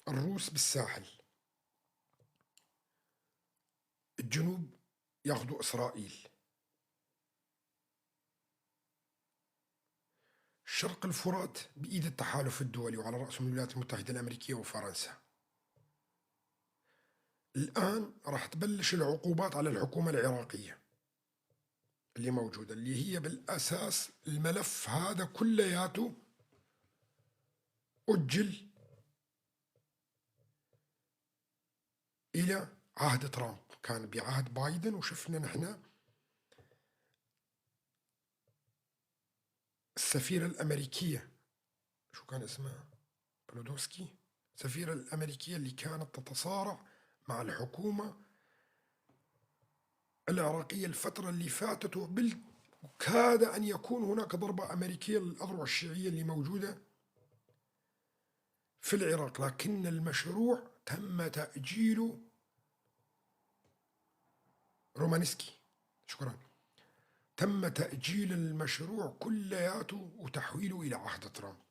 الروس بالساحل، الجنوب ياخذوا إسرائيل، شرق الفرات بإيد التحالف الدولي وعلى رأسهم الولايات المتحدة الأمريكية وفرنسا. الآن راح تبلش العقوبات على الحكومة العراقية اللي موجودة، اللي هي بالأساس الملف هذا كلياته أجل إلى عهد ترامب. كان بعهد بايدن، وشفنا نحن السفيرة الأمريكية، شو كان اسمها؟ بلودوسكي، السفيرة الأمريكية اللي كانت تتصارع مع الحكومة العراقية الفترة اللي فاتت، وكاد أن يكون هناك ضربة أمريكية للأذرع الشيعية اللي موجودة في العراق، لكن المشروع تم تأجيله. رومانسكي، شكرا، تم تأجيل المشروع كلياته وتحويله إلى عهد ترامب،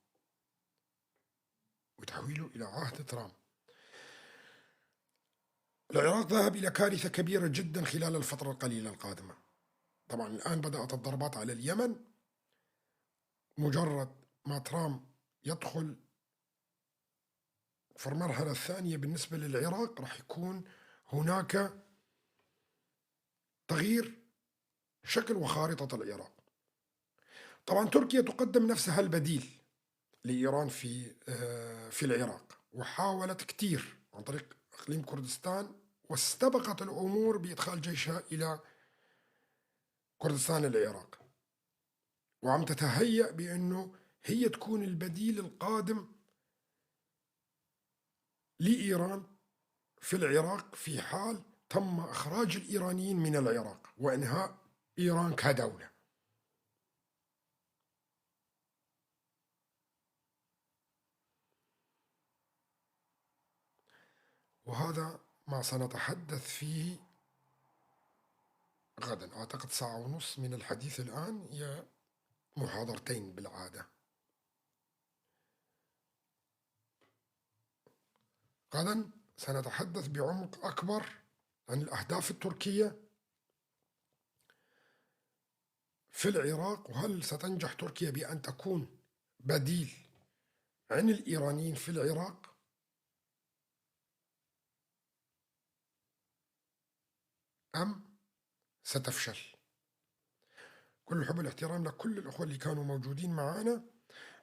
وتحويله إلى عهد ترامب. العراق ذهب إلى كارثة كبيرة جدا خلال الفترة القليلة القادمة. طبعا الآن بدأت الضربات على اليمن. مجرد ما ترامب يدخل في المرحلة الثانية بالنسبة للعراق راح يكون هناك تغيير شكل وخارطة العراق. طبعا تركيا تقدم نفسها البديل لإيران في العراق، وحاولت كتير عن طريق إقليم كردستان، واستبقت الأمور بإدخال جيشها إلى كردستان العراق، وعم تتهيأ بأنه هي تكون البديل القادم لإيران في العراق في حال تم إخراج الإيرانيين من العراق وإنهاء إيران كدولة. وهذا ما سنتحدث فيه غدا. أعتقد ساعة ونص من الحديث الآن هي محاضرتين بالعادة. غدا سنتحدث بعمق أكبر عن الأهداف التركية في العراق، وهل ستنجح تركيا بأن تكون بديل عن الإيرانيين في العراق أم ستفشل؟ كل الحب والاحترام لكل الأخوة اللي كانوا موجودين معانا.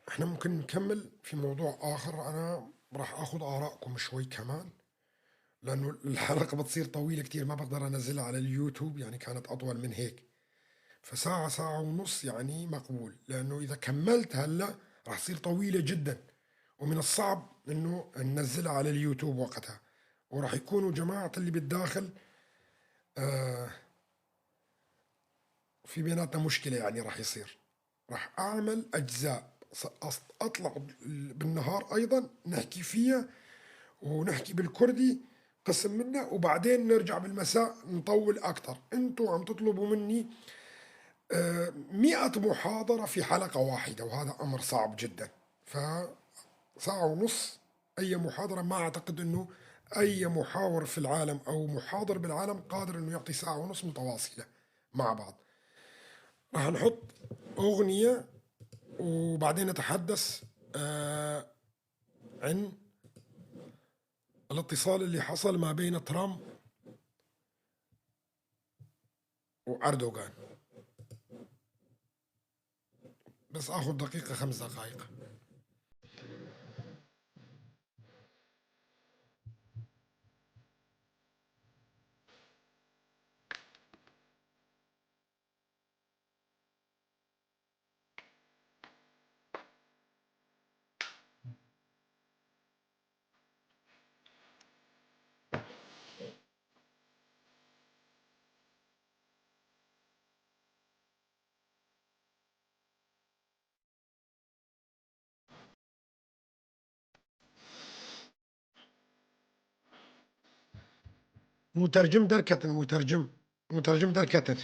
احنا ممكن نكمل في موضوع آخر، أنا راح أخذ آرائكم شوي كمان لأنه الحلقة بتصير طويلة كتير، ما بقدر أنزلها على اليوتيوب، يعني كانت أطول من هيك، فساعة ساعة ونص يعني مقبول، لأنه إذا كملت هلأ راح تصير طويلة جدا ومن الصعب إنه ننزلها على اليوتيوب وقتها، وراح يكونوا جماعة اللي بالداخل في بيناتنا مشكلة، يعني راح يصير راح أعمل أجزاء، أطلع بالنهار أيضا نحكي فيها ونحكي بالكردي قسم منه، وبعدين نرجع بالمساء نطول أكتر. أنتوا عم تطلبوا مني 100 محاضرة في حلقة واحدة، وهذا أمر صعب جدا. فساعة ونص أي محاضرة، ما أعتقد أنه أي محاور في العالم أو محاضر بالعالم قادر أنه يعطي ساعة ونص متواصلة مع بعض. راح نحط أغنية وبعدين نتحدث عن الاتصال اللي حصل ما بين ترامب وأردوغان. بس آخذ دقيقة، 5 دقائق. مترجم دركة، مترجم دركة.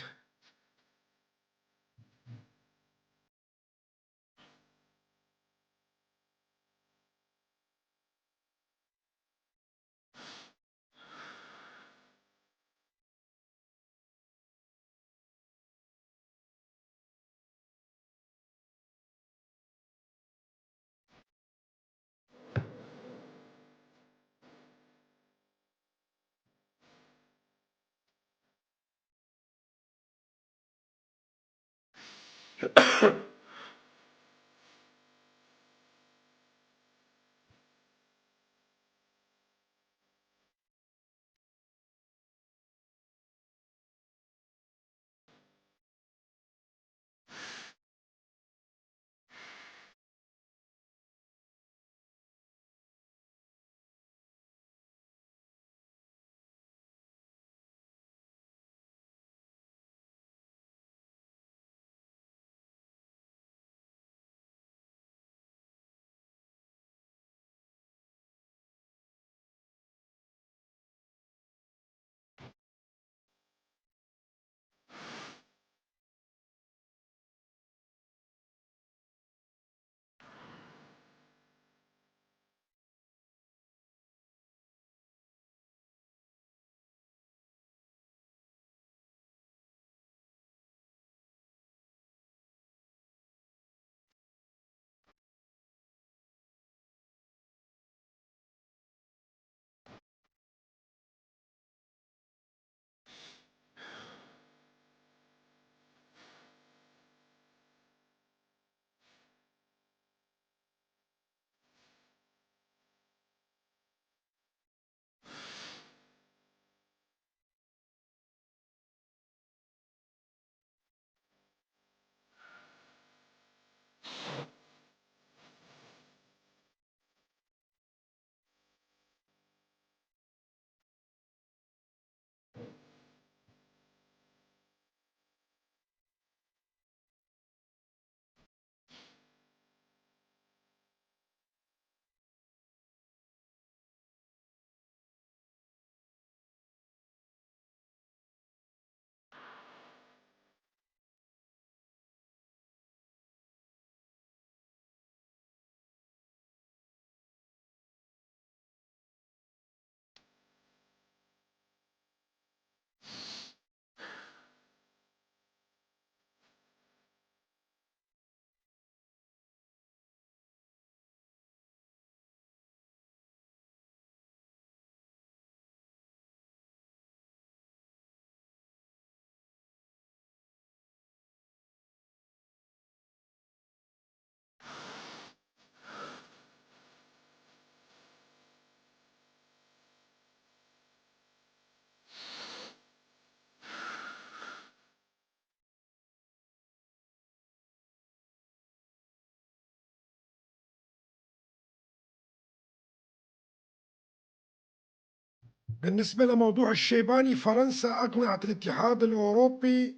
بالنسبة لموضوع الشيباني، فرنسا أقنعت الاتحاد الأوروبي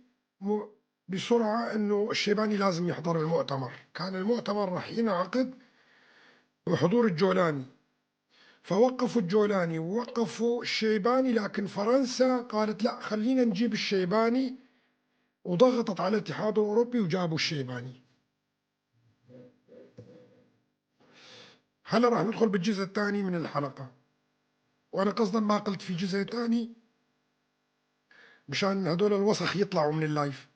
بسرعة أنه الشيباني لازم يحضر المؤتمر. كان المؤتمر رح ينعقد بحضور الجولاني، فوقفوا الجولاني ووقفوا الشيباني، لكن فرنسا قالت لا خلينا نجيب الشيباني، وضغطت على الاتحاد الأوروبي وجابوا الشيباني. هلا راح ندخل بالجزء الثاني من الحلقة، وأنا قصدا ما قلت في جزء ثاني مشان هدول الوسخ يطلعوا من اللايف.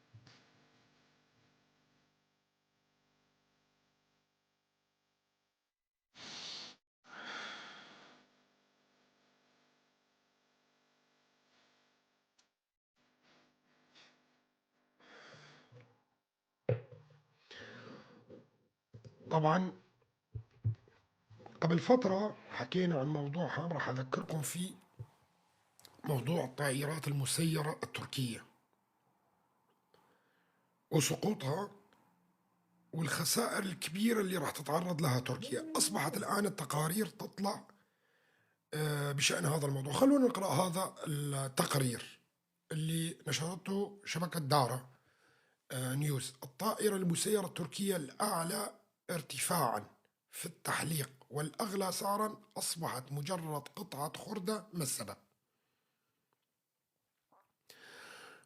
طبعا قبل فترة حكينا عن موضوع هام راح أذكركم فيه، موضوع الطائرات المسيرة التركية وسقوطها والخسائر الكبيرة اللي راح تتعرض لها تركيا. أصبحت الآن التقارير تطلع بشأن هذا الموضوع. خلونا نقرأ هذا التقرير اللي نشرته شبكة دارا نيوز. الطائرة المسيرة التركية الأعلى ارتفاعا في التحليق والأغلى سعرا أصبحت مجرد قطعة خردة. ما السبب؟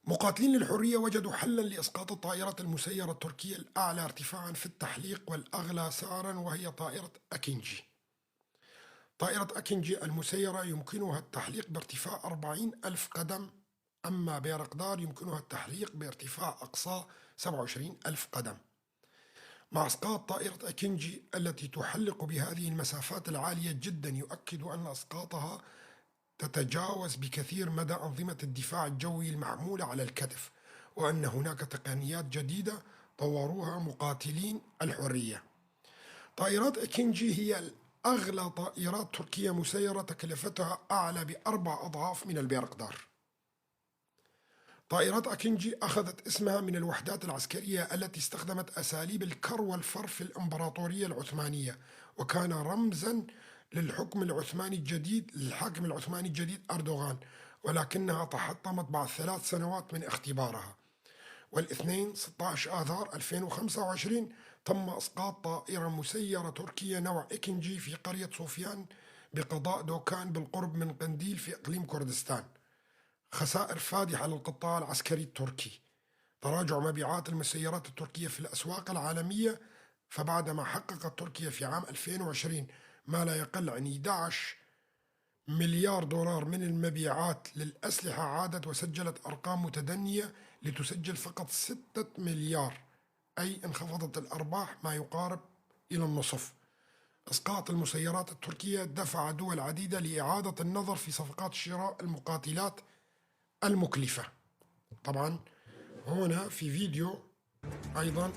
مقاتلين للحرية وجدوا حلا لإسقاط الطائرات المسيرة التركية الأعلى ارتفاعا في التحليق والأغلى سعرا، وهي طائرة أكينجي. طائرة أكينجي المسيرة يمكنها التحليق بارتفاع 40,000 قدم، أما بيرقدار يمكنها التحليق بارتفاع أقصى 27,000 قدم. مع إسقاط طائرة أكينجي التي تحلق بهذه المسافات العالية جدا، يؤكد أن إسقاطها تتجاوز بكثير مدى أنظمة الدفاع الجوي المحمولة على الكتف، وأن هناك تقنيات جديدة طوروها مقاتلين الحرية. طائرات أكينجي هي الأغلى طائرات تركية مسيرة، تكلفتها أعلى ب4 أضعاف من البيرقدار. طائرات أكينجي أخذت اسمها من الوحدات العسكرية التي استخدمت أساليب الكر والفر في الإمبراطورية العثمانية، وكان رمزا للحكم العثماني الجديد، للحاكم العثماني الجديد أردوغان، ولكنها تحطمت بعد 3 سنوات من اختبارها. والاثنين 16 آذار 2025 تم إسقاط طائرة مسيرة تركية نوع إكنجي في قرية صوفيان بقضاء دوكان بالقرب من قنديل في إقليم كردستان. خسائر فادحة للقطاع العسكري التركي. تراجع مبيعات المسيرات التركية في الأسواق العالمية، فبعدما حققت تركيا في عام 2020 ما لا يقل عن 11 مليار دولار من المبيعات للأسلحة، عادت وسجلت أرقام متدنية لتسجل فقط 6 مليار، أي انخفضت الأرباح ما يقارب إلى النصف. إسقاط المسيرات التركية دفع دول عديدة لإعادة النظر في صفقات شراء المقاتلات المكلفة. طبعا هنا في فيديو أيضا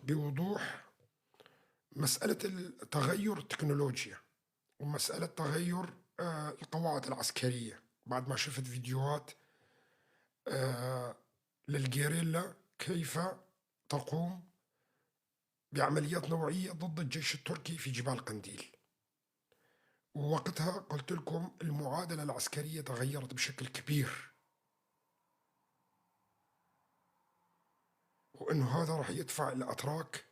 بوضوح مسألة تغير التكنولوجيا ومسألة تغير القواعد العسكرية. بعد ما شفت فيديوهات للجيريلا كيف تقوم بعمليات نوعية ضد الجيش التركي في جبال قنديل، ووقتها قلت لكم المعادلة العسكرية تغيرت بشكل كبير، وأنه هذا راح يدفع الأتراك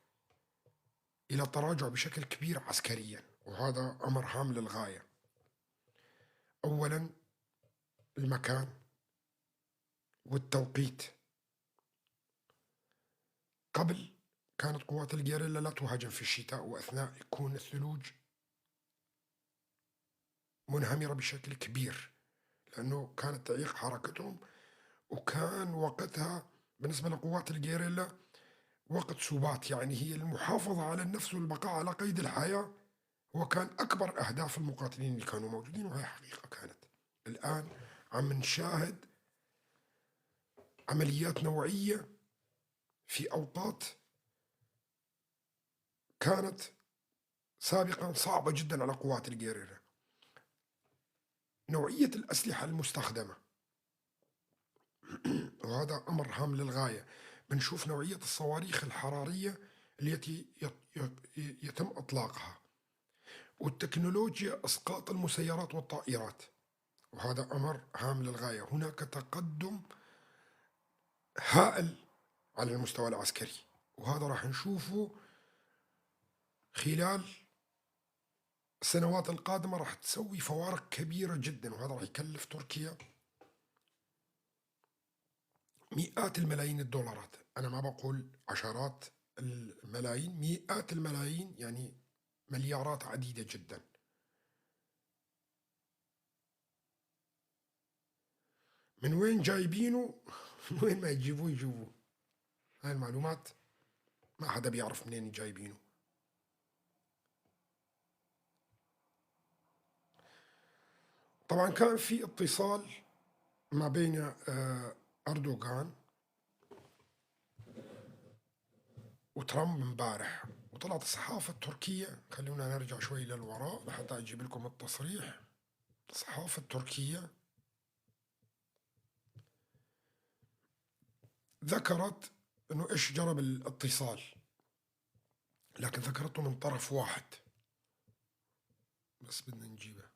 إلى التراجع بشكل كبير عسكريا، وهذا أمر هام للغاية. أولا المكان والتوقيت. قبل كانت قوات الجيريلا لا تهاجم في الشتاء وأثناء يكون الثلوج منهمرة بشكل كبير، لأنه كانت تعيق حركتهم، وكان وقتها بالنسبة لقوات الجيريلا وقت سبات، يعني هي المحافظة على النفس والبقاء على قيد الحياة هو كان أكبر أهداف المقاتلين اللي كانوا موجودين، وهي حقيقة كانت. الآن عم نشاهد عمليات نوعية في أوقات كانت سابقا صعبة جدا على قوات الجيريلا. نوعية الأسلحة المستخدمة وهذا أمر هام للغاية، بنشوف نوعية الصواريخ الحرارية التي يتم إطلاقها، والتكنولوجيا إسقاط المسيرات والطائرات، وهذا أمر هام للغاية. هناك تقدم هائل على المستوى العسكري، وهذا راح نشوفه خلال السنوات القادمة، راح تسوي فوارق كبيرة جدا، وهذا راح يكلف تركيا مئات الملايين الدولارات. أنا ما بقول عشرات الملايين، مئات الملايين، يعني مليارات عديدة جدا. من وين جايبينه؟ من وين ما يجيبوه يجيبوه. هاي المعلومات ما حدا بيعرف منين جايبينه. طبعا كان في اتصال ما بين أردوغان وترامب امبارح، وطلعت الصحافة التركية. خلونا نرجع شوي للوراء لحتى أجيب لكم التصريح. الصحافة التركية ذكرت انه ايش جرى بالاتصال، لكن ذكرته من طرف واحد بس، بدنا نجيبه.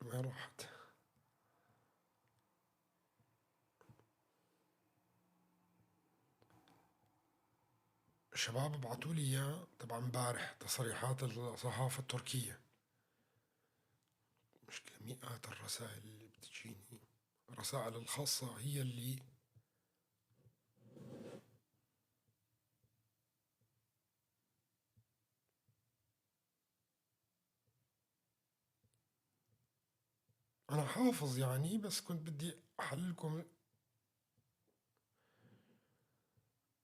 وين راحت؟ الشباب ابعتوا لي اياه تبع امبارح، تصريحات الصحافة التركية. مشكلة مئات الرسائل اللي بتجيني، الرسائل الخاصة هي اللي أنا حافظ يعني، بس كنت بدي أحللكم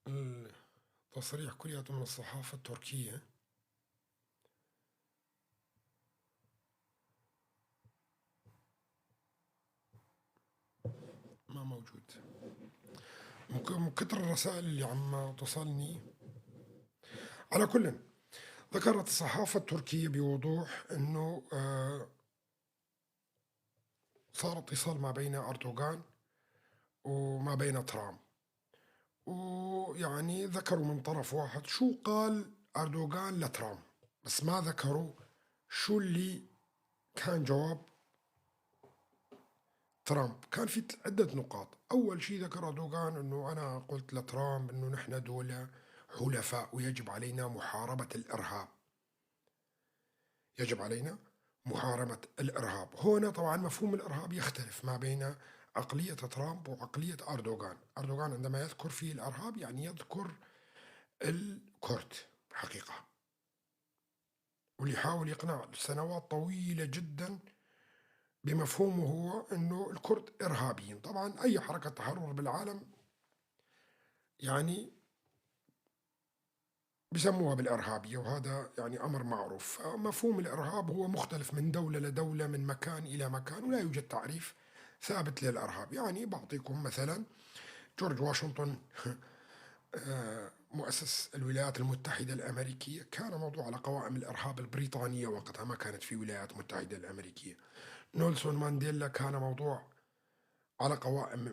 التصريح كلياته من الصحافة التركية. ما موجود من كتر الرسائل اللي عم تصلني. على كل، ذكرت الصحافة التركية بوضوح أنه صار اتصال ما بين أردوغان وما بين ترامب، ويعني ذكروا من طرف واحد شو قال أردوغان لترامب، بس ما ذكروا شو اللي كان جواب ترامب. كان في عدة نقاط. أول شيء ذكر أردوغان أنه أنا قلت لترامب أنه نحن دولة حلفاء ويجب علينا محاربة الإرهاب، يجب علينا محاربة الإرهاب. هنا طبعا مفهوم الإرهاب يختلف ما بين عقلية ترامب وعقلية أردوغان. أردوغان عندما يذكر فيه الإرهاب يعني يذكر الكرد حقيقة، واللي يحاول يقنع سنوات طويلة جدا بمفهومه هو أنه الكرد إرهابيين. طبعا أي حركة تحرر بالعالم يعني بيسموها بالإرهابية، وهذا يعني أمر معروف. مفهوم الإرهاب هو مختلف من دولة لدولة، من مكان إلى مكان، ولا يوجد تعريف ثابت للإرهاب. يعني بعطيكم مثلا جورج واشنطن مؤسس الولايات المتحدة الأمريكية كان موضوع على قوائم الإرهاب البريطانية وقتها، ما كانت في الولايات المتحدة الأمريكية. نيلسون مانديلا كان موضوع على قوائم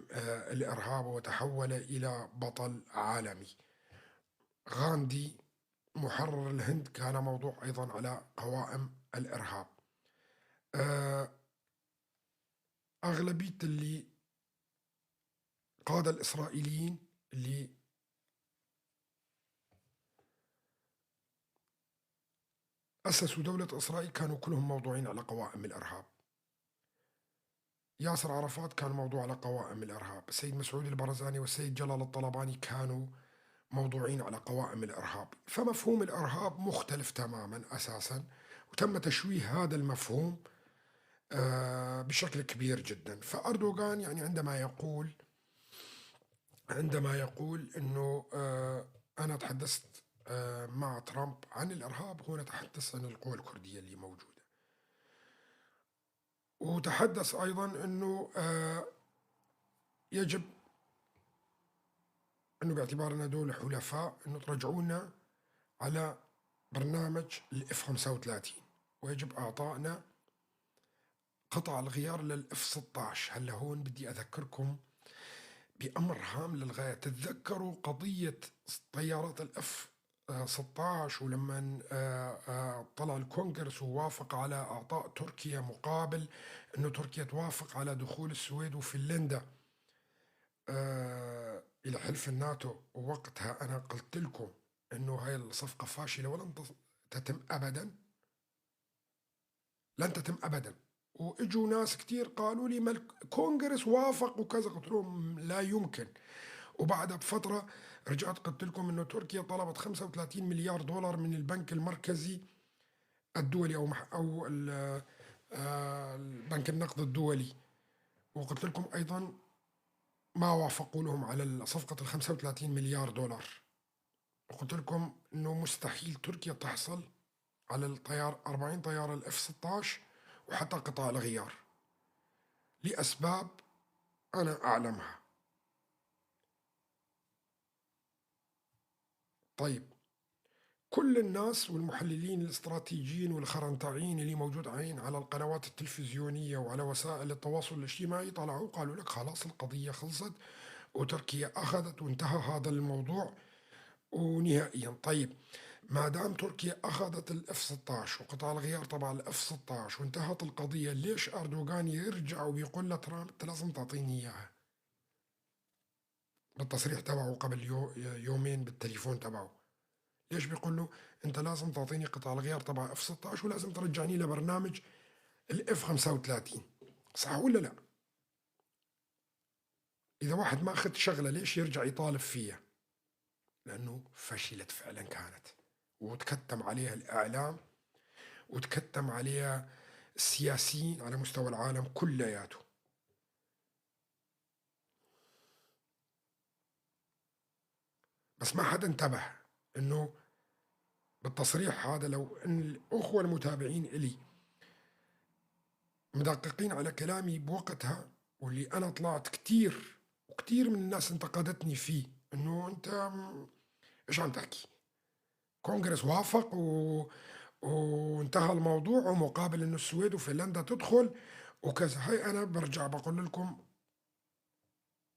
الإرهاب وتحول إلى بطل عالمي. غاندي محرر الهند كان موضوع أيضا على قوائم الإرهاب. أغلبية اللي قادة الإسرائيليين اللي أسسوا دولة إسرائيل كانوا كلهم موضوعين على قوائم الإرهاب. ياسر عرفات كان موضوع على قوائم الإرهاب، السيد مسعود البرزاني والسيد جلال الطلباني كانوا موضوعين على قوائم الإرهاب. فمفهوم الإرهاب مختلف تماما أساسا، وتم تشويه هذا المفهوم بشكل كبير جدا. فأردوغان يعني عندما يقول أنه أنا تحدثت مع ترامب عن الإرهاب، هو تحدث عن القوى الكردية اللي موجودة. وتحدث أيضا أنه يجب أنه باعتبارنا دولة حلفاء أنه ترجعونا على برنامج الإف 35، ويجب إعطائنا قطع الغيار للإف 16. هلا هون بدي أذكركم بأمر هام للغاية. تتذكروا قضية طيارات الإف 16 ولما طلع الكونغرس ووافق على إعطاء تركيا مقابل أنه تركيا توافق على دخول السويد وفنلندا إلى حلف الناتو. ووقتها أنا قلت لكم أنه هاي الصفقة فاشلة ولن تتم أبدا، لن تتم أبدا. وإجوا ناس كتير قالوا لي ما الكونغرس وافق وكذا، قلت لهم لا يمكن. وبعدها بفترة رجعت قلت لكم أنه تركيا طلبت 35 مليار دولار من البنك المركزي الدولي أو البنك النقد الدولي، وقلت لكم أيضا ما وافقوا لهم على صفقة 35 مليار دولار. وقلت لكم أنه مستحيل تركيا تحصل على الطيار 40 طيارة الإف 16 وحتى قطع الغيار لأسباب أنا أعلمها. طيب، كل الناس والمحللين الاستراتيجيين والخرنطعين اللي موجودين على القنوات التلفزيونية وعلى وسائل التواصل الاجتماعي طلعوا قالوا لك خلاص القضية خلصت وتركيا أخذت وانتهى هذا الموضوع ونهائيا. طيب، ما دام تركيا أخذت الإف 16 وقطع الغيار تبع الإف 16 وانتهت القضية، ليش أردوغان يرجع وبيقول لترامب أنت لازم تعطيني إياها؟ بالتصريح تبعه قبل يومين بالتليفون تبعه، ليش بيقول له أنت لازم تعطيني قطع الغيار تبع إف 16 ولازم ترجعني لبرنامج الإف 35؟ صح ولا لا؟ إذا واحد ما أخذ شغلة ليش يرجع يطالب فيها؟ لأنه فشلت فعلا كانت، وتكتم عليها الإعلام وتكتم عليها السياسيين على مستوى العالم كلياته. بس ما حدا انتبه إنه بالتصريح هذا، لو إن الأخوة المتابعين إلي مدققين على كلامي بوقتها، واللي أنا طلعت كتير وكتير من الناس انتقدتني فيه إنه أنت إيش عم تحكي؟ كونغرس وافق وانتهى الموضوع، ومقابل إنه السويد وفنلندا تدخل وكذا. هاي أنا برجع بقول لكم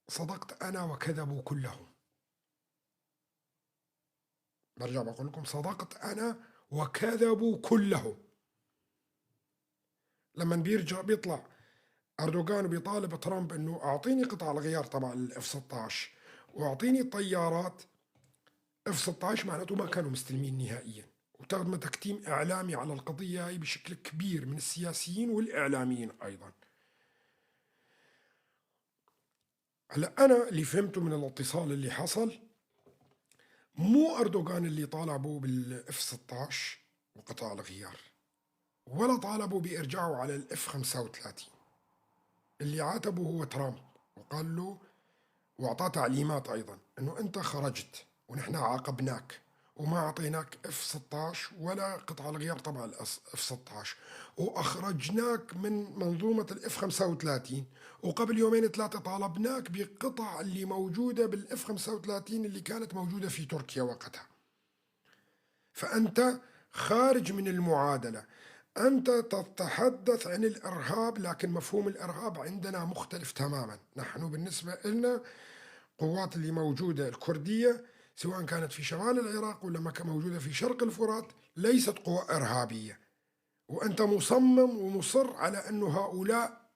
صدقت أنا وكذبوا كلهم. برجع بقول لكم صدقت أنا وكذبوا كلهم. لما بيرجع بيطلع أردوغان وبيطالب ترامب إنه أعطيني قطع الغيار تبع الإف 16 وأعطيني طيارات إف 16، معناته ما كانوا مستلمين نهائيا، وتم تكتيم إعلامي على القضية هاي بشكل كبير من السياسيين والإعلاميين أيضا. هلا أنا اللي فهمته من الاتصال اللي حصل، مو أردوغان اللي طالبوا بالإف 16 وقطع الغيار، ولا طالبوا بإرجاعه على الإف 35. اللي عاتبه هو ترامب وقال له وأعطاه تعليمات أيضا أنه أنت خرجت ونحن عاقبناك وما أعطيناك إف 16 ولا قطع الغيار تبع الإف 16، وأخرجناك من منظومة الإف 35، وقبل يومين ثلاثة طالبناك بقطع اللي موجودة بالإف 35 اللي كانت موجودة في تركيا وقتها. فأنت خارج من المعادلة، أنت تتحدث عن الإرهاب، لكن مفهوم الإرهاب عندنا مختلف تماما. نحن بالنسبة لنا قوات اللي موجودة الكردية سواء كانت في شمال العراق ولا ما كانت موجودة في شرق الفرات ليست قوة إرهابية، وأنت مصمم ومصر على أن هؤلاء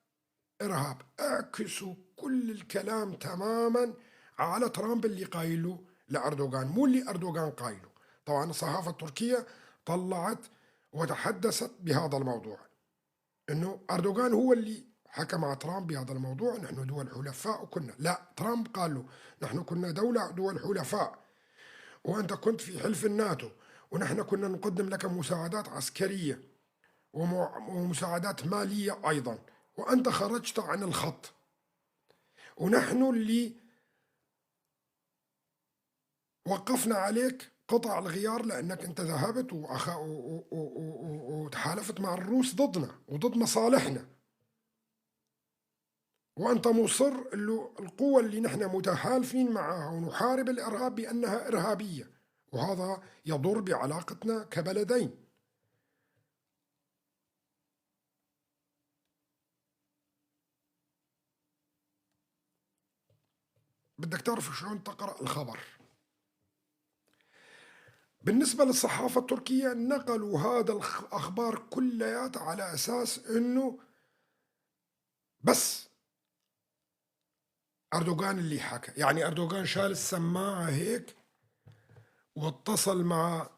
إرهاب. اعكسوا كل الكلام تماما على ترامب اللي قايله لأردوغان، مو اللي أردوغان قايله. طبعا الصحافة التركية طلعت وتحدثت بهذا الموضوع، أنه أردوغان هو اللي حكى مع ترامب بهذا الموضوع، نحن دول حلفاء وكنا، لا ترامب قال له نحن كنا دول حلفاء، وأنت كنت في حلف الناتو، ونحن كنا نقدم لك مساعدات عسكرية ومساعدات مالية أيضا، وأنت خرجت عن الخط، ونحن اللي وقفنا عليك قطع الغيار لأنك أنت ذهبت وتحالفت مع الروس ضدنا وضد مصالحنا، وأنت مصر إنه القوة اللي نحن متحالفين معها ونحارب الإرهاب بأنها إرهابية، وهذا يضر بعلاقتنا كبلدين. بدك تعرف شلون تقرأ الخبر. بالنسبة للصحافة التركية نقلوا هذا الأخبار كلياتها على أساس أنه بس أردوغان اللي حكى، يعني أردوغان شال السماعة هيك واتصل مع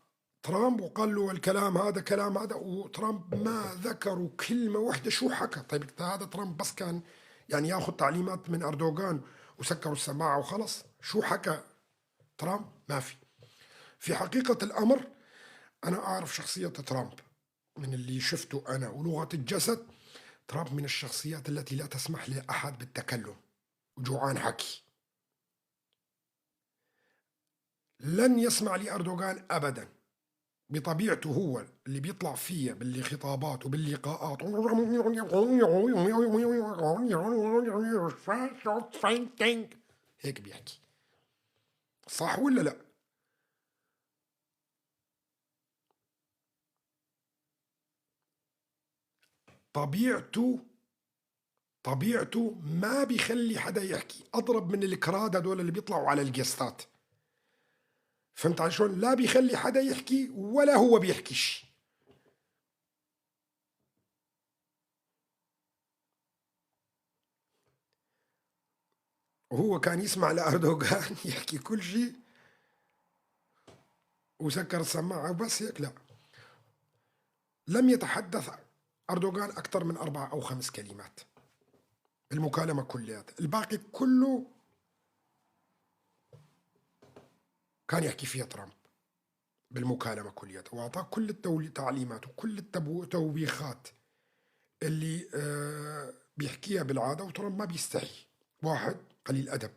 ترامب وقال له الكلام هذا كلام هذا، وترامب ما ذكروا كلمة واحدة شو حكى. طيب هذا ترامب بس كان يعني ياخذ تعليمات من أردوغان وسكروا السماعة وخلص، شو حكى ترامب؟ ما في. في حقيقة الأمر أنا أعرف شخصية ترامب من اللي شفته أنا ولغة الجسد، ترامب من الشخصيات التي لا تسمح لأحد بالتكلم، وجوعان حكي، لن يسمع لأردوغان أبدا بطبيعته، هو اللي بيطلع فيه بالخطابات وباللقاءات هيك بيحكي، صح ولا لا؟ طبيعته ما بيخلي حدا يحكي، أضرب من الكراد هدول اللي بيطلعوا على الجستات، فهمت علي شلون؟ لا بيخلي حدا يحكي ولا هو بيحكيش. وهو كان يسمع لأردوغان يحكي كل شيء وسكر السماعة وبس هيك. لا، لم يتحدث أردوغان أكثر من 4 أو 5 كلمات المكالمة كلها، الباقي كله كان يحكي فيها ترامب بالمكالمة كلها، وأعطاه كل التعليمات وكل التوبيخات اللي بيحكيها بالعادة، وترامب ما بيستحي، واحد قليل أدب،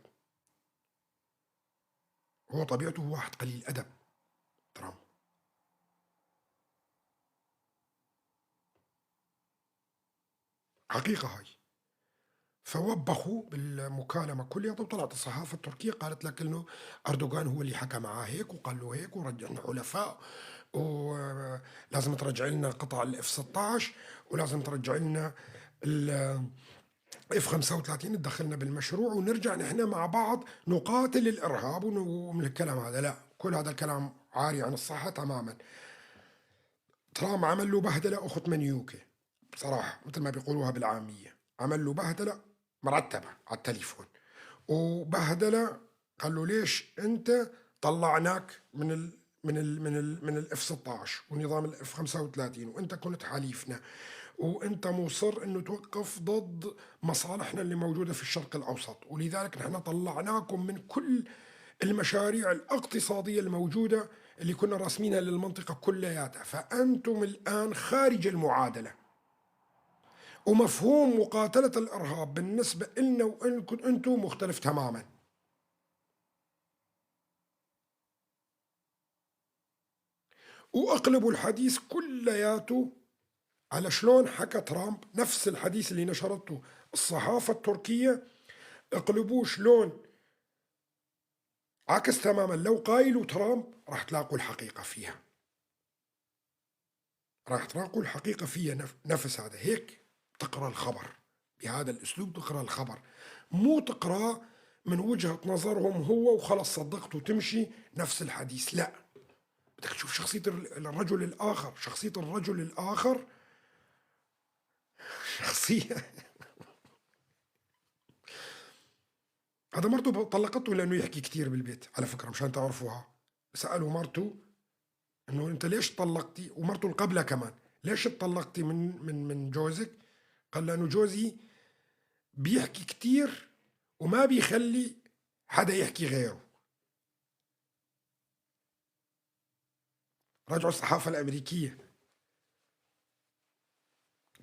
هو طبيعته واحد قليل أدب ترامب. حقيقة هاي. فوبخوا بالمكالمة كلها، وطلعت الصحافة التركية قالت لك إنه أردوغان هو اللي حكى معاه هيك وقال له هيك ورجعنا حلفاء ولازم ترجع لنا قطع الاف 16 ولازم ترجع لنا الاف 35 تدخلنا بالمشروع ونرجع نحن مع بعض نقاتل الإرهاب ومن الكلام هذا. لا، كل هذا الكلام عاري عن الصحة تماما. ترامب عمل له بهدلة أخت منيوكة بصراحة، مثل ما بيقولوها بالعامية، عمل له بهدلة مرتبة على التليفون وبهدلة، قال له ليش أنت طلعناك من ال من ال من ال من الاف 16 ونظام الاف 35 وأنت كنت حليفنا وأنت مصر أنه توقف ضد مصالحنا اللي موجودة في الشرق الأوسط، ولذلك نحن طلعناكم من كل المشاريع الاقتصادية الموجودة اللي كنا راسمينها للمنطقة كلياتها، فأنتم الآن خارج المعادلة. ومفهوم مقاتلة الإرهاب بالنسبة لنا وأنتم مختلف تماما. وأقلبوا الحديث كلياته على شلون حكى ترامب، نفس الحديث اللي نشرته الصحافة التركية اقلبوه شلون عكس تماما. لو قايلوا ترامب راح تلاقوا الحقيقة فيها، راح تلاقوا الحقيقة فيها نفس هذا. هيك تقرأ الخبر بهذا الأسلوب، تقرأ الخبر، مو تقرأ من وجهة نظرهم هو وخلص صدقت وتمشي نفس الحديث. لا، بدك تشوف شخصية الرجل الآخر، شخصية الرجل الآخر شخصية هذا مرته طلقته لأنه يحكي كثير بالبيت على فكرة، مشان تعرفوها. سألوا مرته إنه أنت ليش طلقتي، ومرته القبلة كمان، ليش طلقتي من من من جوزك؟ قال لأنه جوزي بيحكي كثير وما بيخلي حدا يحكي غيره. راجعوا الصحافة الأمريكية.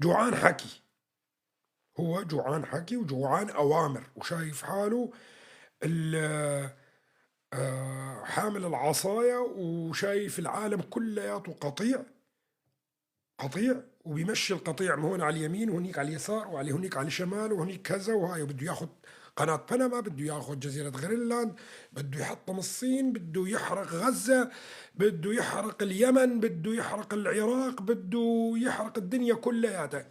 جوعان حكي، هو جوعان حكي وجوعان أوامر، وشايف حاله حامل العصاية وشايف العالم كلياته قطيع قطيع، وبيمشي القطيع من هون على اليمين وهنيك على اليسار وعلى هنيك على الشمال وهنيك كذا وهاي، وبده ياخذ قناة بنما، بده ياخذ جزيرة غرينلاند، بده يحطم الصين، بده يحرق غزة، بده يحرق اليمن، بده يحرق العراق، بده يحرق الدنيا كلها.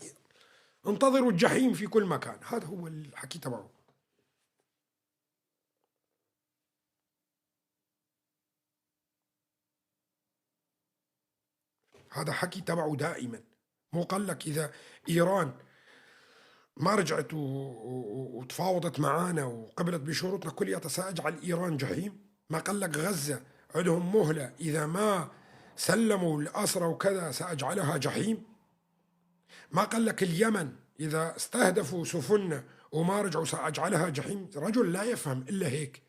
انتظروا الجحيم في كل مكان. هذا هو الحكي تبعه. هذا حكي تبعه دائما. مو قال لك إذا إيران ما رجعت وتفاوضت معانا وقبلت بشروطنا كلها سأجعل إيران جحيم؟ ما قال لك غزة عندهم مهلة إذا ما سلموا الأسرى وكذا سأجعلها جحيم؟ ما قال لك اليمن إذا استهدفوا سفننا وما رجعوا سأجعلها جحيم؟ رجل لا يفهم إلا هيك.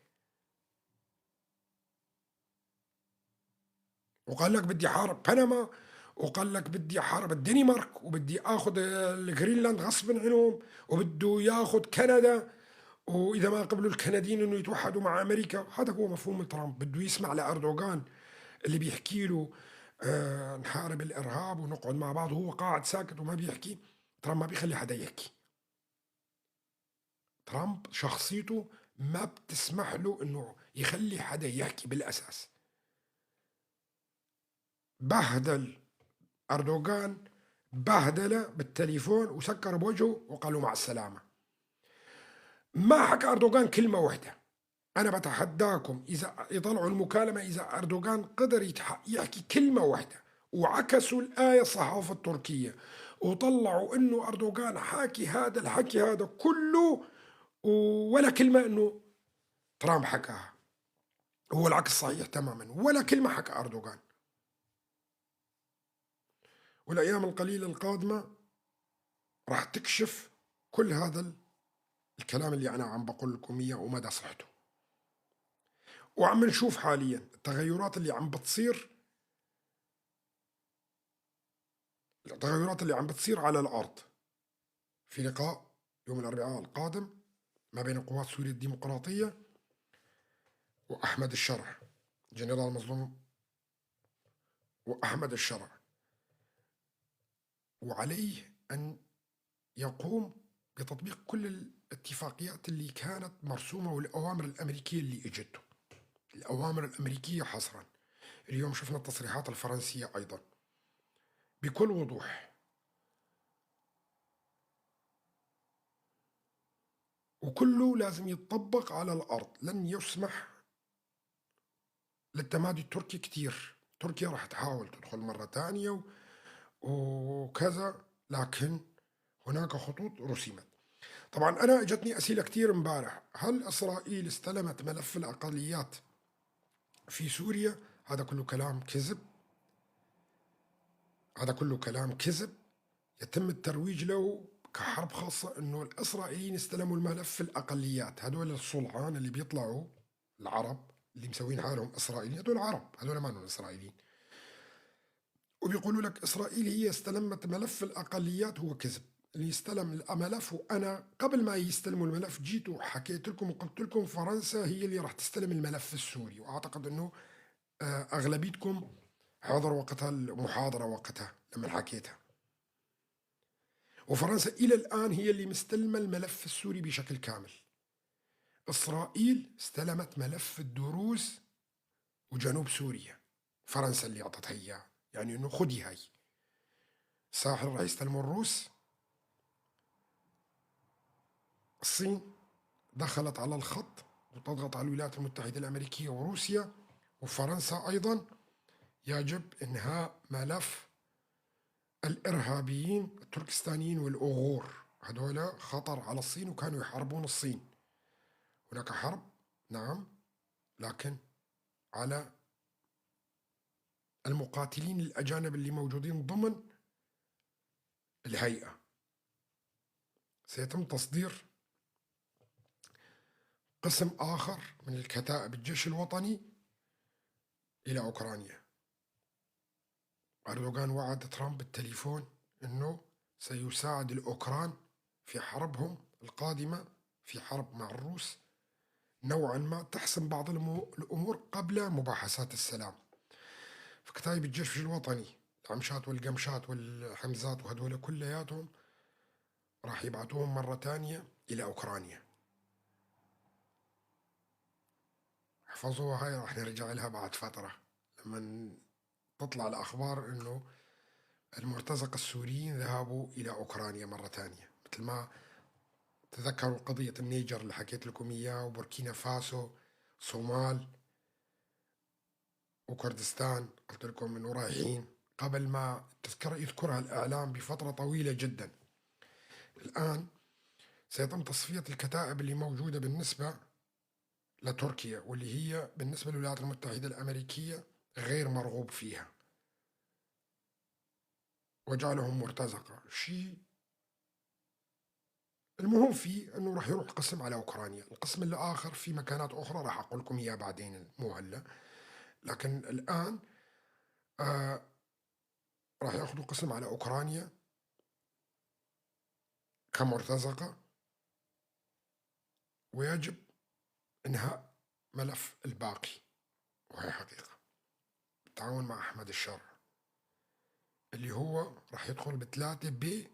وقال لك بدي حارب بنما، وقال لك بدي احارب الدنمارك، وبدي اخذ الجرينلاند غصب عنهم، وبده ياخذ كندا، واذا ما قبلوا الكنديين انه يتوحدوا مع امريكا. هذا هو مفهوم ترامب. بده يسمع لاردوغان اللي بيحكي له نحارب الارهاب ونقعد مع بعض، وهو قاعد ساكت وما بيحكي. ترامب ما بيخلي حدا يحكي. ترامب شخصيته ما بتسمح له انه يخلي حدا يحكي بالاساس. بهدل أردوغان بهدله بالتليفون وسكر بوجهه وقالوا مع السلامة. ما حكى أردوغان كلمة واحدة. أنا بتحداكم إذا يطلعوا المكالمة إذا أردوغان قدر يحكي كلمة واحدة. وعكسوا الآية الصحافة التركية وطلعوا إنه أردوغان حاكي هذا الحكي هذا كله ولا كلمة إنه ترامب حكاها. هو العكس صحيح تماما، ولا كلمة حكى أردوغان. والأيام القليلة القادمة راح تكشف كل هذا الكلام اللي أنا عم بقول لكم إياه ومدى صحته. وعم نشوف حاليا التغيرات اللي عم بتصير، التغيرات اللي عم بتصير على الأرض. في لقاء يوم الأربعاء القادم ما بين قوات سوريا الديمقراطية وأحمد الشرع، جنرال مظلوم وأحمد الشرع، وعليه أن يقوم بتطبيق كل الاتفاقيات اللي كانت مرسومة والأوامر الأمريكية اللي إجته، الأوامر الأمريكية حصرا. اليوم شفنا التصريحات الفرنسية أيضا بكل وضوح، وكله لازم يتطبق على الأرض. لن يسمح للتمادي التركي كتير. تركيا راح تحاول تدخل مرة تانية وكذا، لكن هناك خطوط رسمت. طبعا أنا اجتني أسئلة كتير امبارح، هل إسرائيل استلمت ملف الأقليات في سوريا؟ هذا كله كلام كذب، هذا كله كلام كذب يتم الترويج له كحرب خاصة، إنه الإسرائيليين استلموا الملف الأقليات. هدول الصلعان اللي بيطلعوا العرب اللي مسوين حالهم إسرائيليين، هدول عرب، هدول ما هم إسرائيليين، وبيقولوا لك إسرائيل هي استلمت ملف الأقليات. هو كذب. اللي استلم الملف، وأنا قبل ما يستلموا الملف جيت وحكيت لكم وقلت لكم فرنسا هي اللي راح تستلم الملف السوري، وأعتقد أنه أغلبيتكم حضروا وقتها المحاضرة وقتها لما حكيتها. وفرنسا إلى الآن هي اللي مستلمة الملف السوري بشكل كامل. إسرائيل استلمت ملف الدروز وجنوب سوريا، فرنسا اللي أعطتها إياه، يعني إنه خدي هاي. الساحل راح يستلموا الروس. الصين دخلت على الخط وتضغط على الولايات المتحدة الأمريكية وروسيا وفرنسا أيضا. يجب إنهاء ملف الإرهابيين التركستانيين والأوغور، هذول خطر على الصين وكانوا يحاربون الصين. هناك حرب نعم، لكن على المقاتلين الأجانب اللي موجودين ضمن الهيئة. سيتم تصدير قسم آخر من الكتائب الجيش الوطني إلى أوكرانيا. أردوغان وعد ترامب بالتليفون أنه سيساعد الأوكران في حربهم القادمة، في حرب مع الروس نوعا ما تحسم بعض الأمور قبل مباحثات السلام. فكتايب الجيش الوطني، العمشات والقمشات والحمزات وهدول كلياتهم راح يبعتوهم مرة تانية إلى أوكرانيا. احفظوها هاي، راح نرجع لها بعد فترة لما تطلع الأخبار إنه المرتزقة السوريين ذهبوا إلى أوكرانيا مرة تانية، مثل ما تذكروا قضية النيجر اللي حكيت لكم إياه، وبوركينا فاسو، صومال، وكردستان، قلت لكم إنه رايحين قبل ما يذكرها الإعلام بفترة طويلة جدا. الآن سيتم تصفية الكتائب اللي موجودة بالنسبة لتركيا، واللي هي بالنسبة للولايات المتحدة الأمريكية غير مرغوب فيها، وجعلهم مرتزقة. شيء المهم فيه أنه راح يروح قسم على أوكرانيا، القسم الآخر في مكانات أخرى راح أقول لكم إياه بعدين، مو هلا، لكن الآن راح يأخذوا قسم على أوكرانيا كمرتزقة، ويجب إنهاء ملف الباقي، وهي حقيقة بالتعاون مع أحمد الشرع اللي هو راح يدخل ب3 ب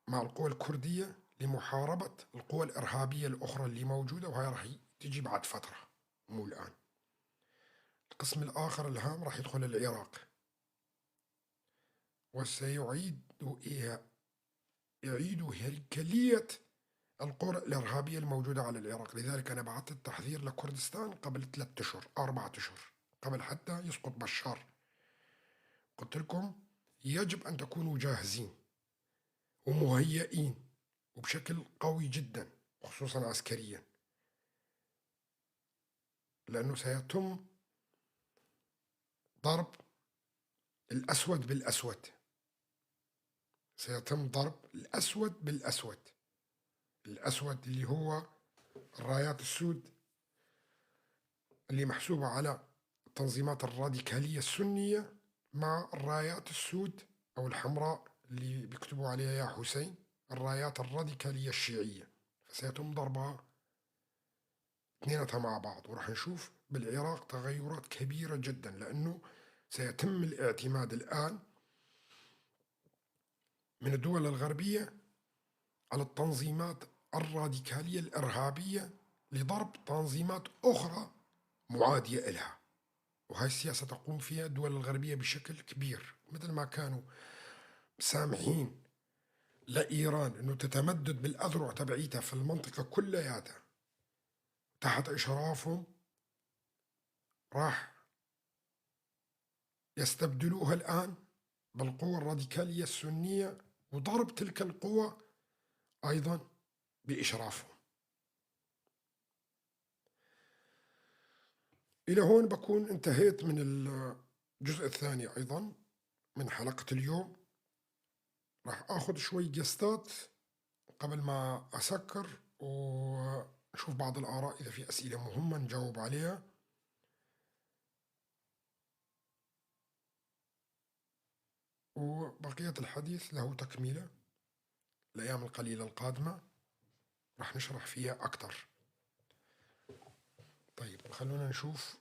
مع القوى الكردية لمحاربة القوى الإرهابية الأخرى اللي موجودة، وهي راح تجي بعد فترة مو الآن. القسم الآخر الهام راح يدخل العراق، وسيعيد يعيد هيكلية القرى الإرهابية الموجودة على العراق. لذلك أنا بعثت التحذير لكردستان قبل 3 أشهر 4 أشهر قبل حتى يسقط بشار، قلت لكم يجب أن تكونوا جاهزين ومهيئين وبشكل قوي جدا، خصوصا عسكريا، لأنه سيتم ضرب الأسود بالأسود، سيتم ضرب الأسود بالأسود، الأسود اللي هو الرايات السود اللي محسوبة على التنظيمات الراديكالية السنية مع الرايات السود أو الحمراء اللي بيكتبوا عليها يا حسين، الرايات الراديكالية الشيعية، فسيتم ضربها اثنيناتها مع بعض. وراح نشوف بالعراق تغيرات كبيرة جدا، لأنه سيتم الاعتماد الآن من الدول الغربية على التنظيمات الراديكالية الإرهابية لضرب تنظيمات أخرى معادية إلها، وهي السياسة تقوم فيها الدول الغربية بشكل كبير، مثل ما كانوا سامحين لإيران أنه تتمدد بالأذرع تبعيتها في المنطقة كلياتها تحت إشرافهم، راح يستبدلوها الآن بالقوى الراديكالية السنية وضرب تلك القوى أيضا بإشرافهم. إلى هون بكون انتهيت من الجزء الثاني أيضا من حلقة اليوم. راح أخذ شوي جستات قبل ما أسكر ونشوف بعض الآراء، إذا في أسئلة مهمة نجاوب عليها. وبقية الحديث له تكملة الأيام القليلة القادمة راح نشرح فيها أكتر. طيب خلونا نشوف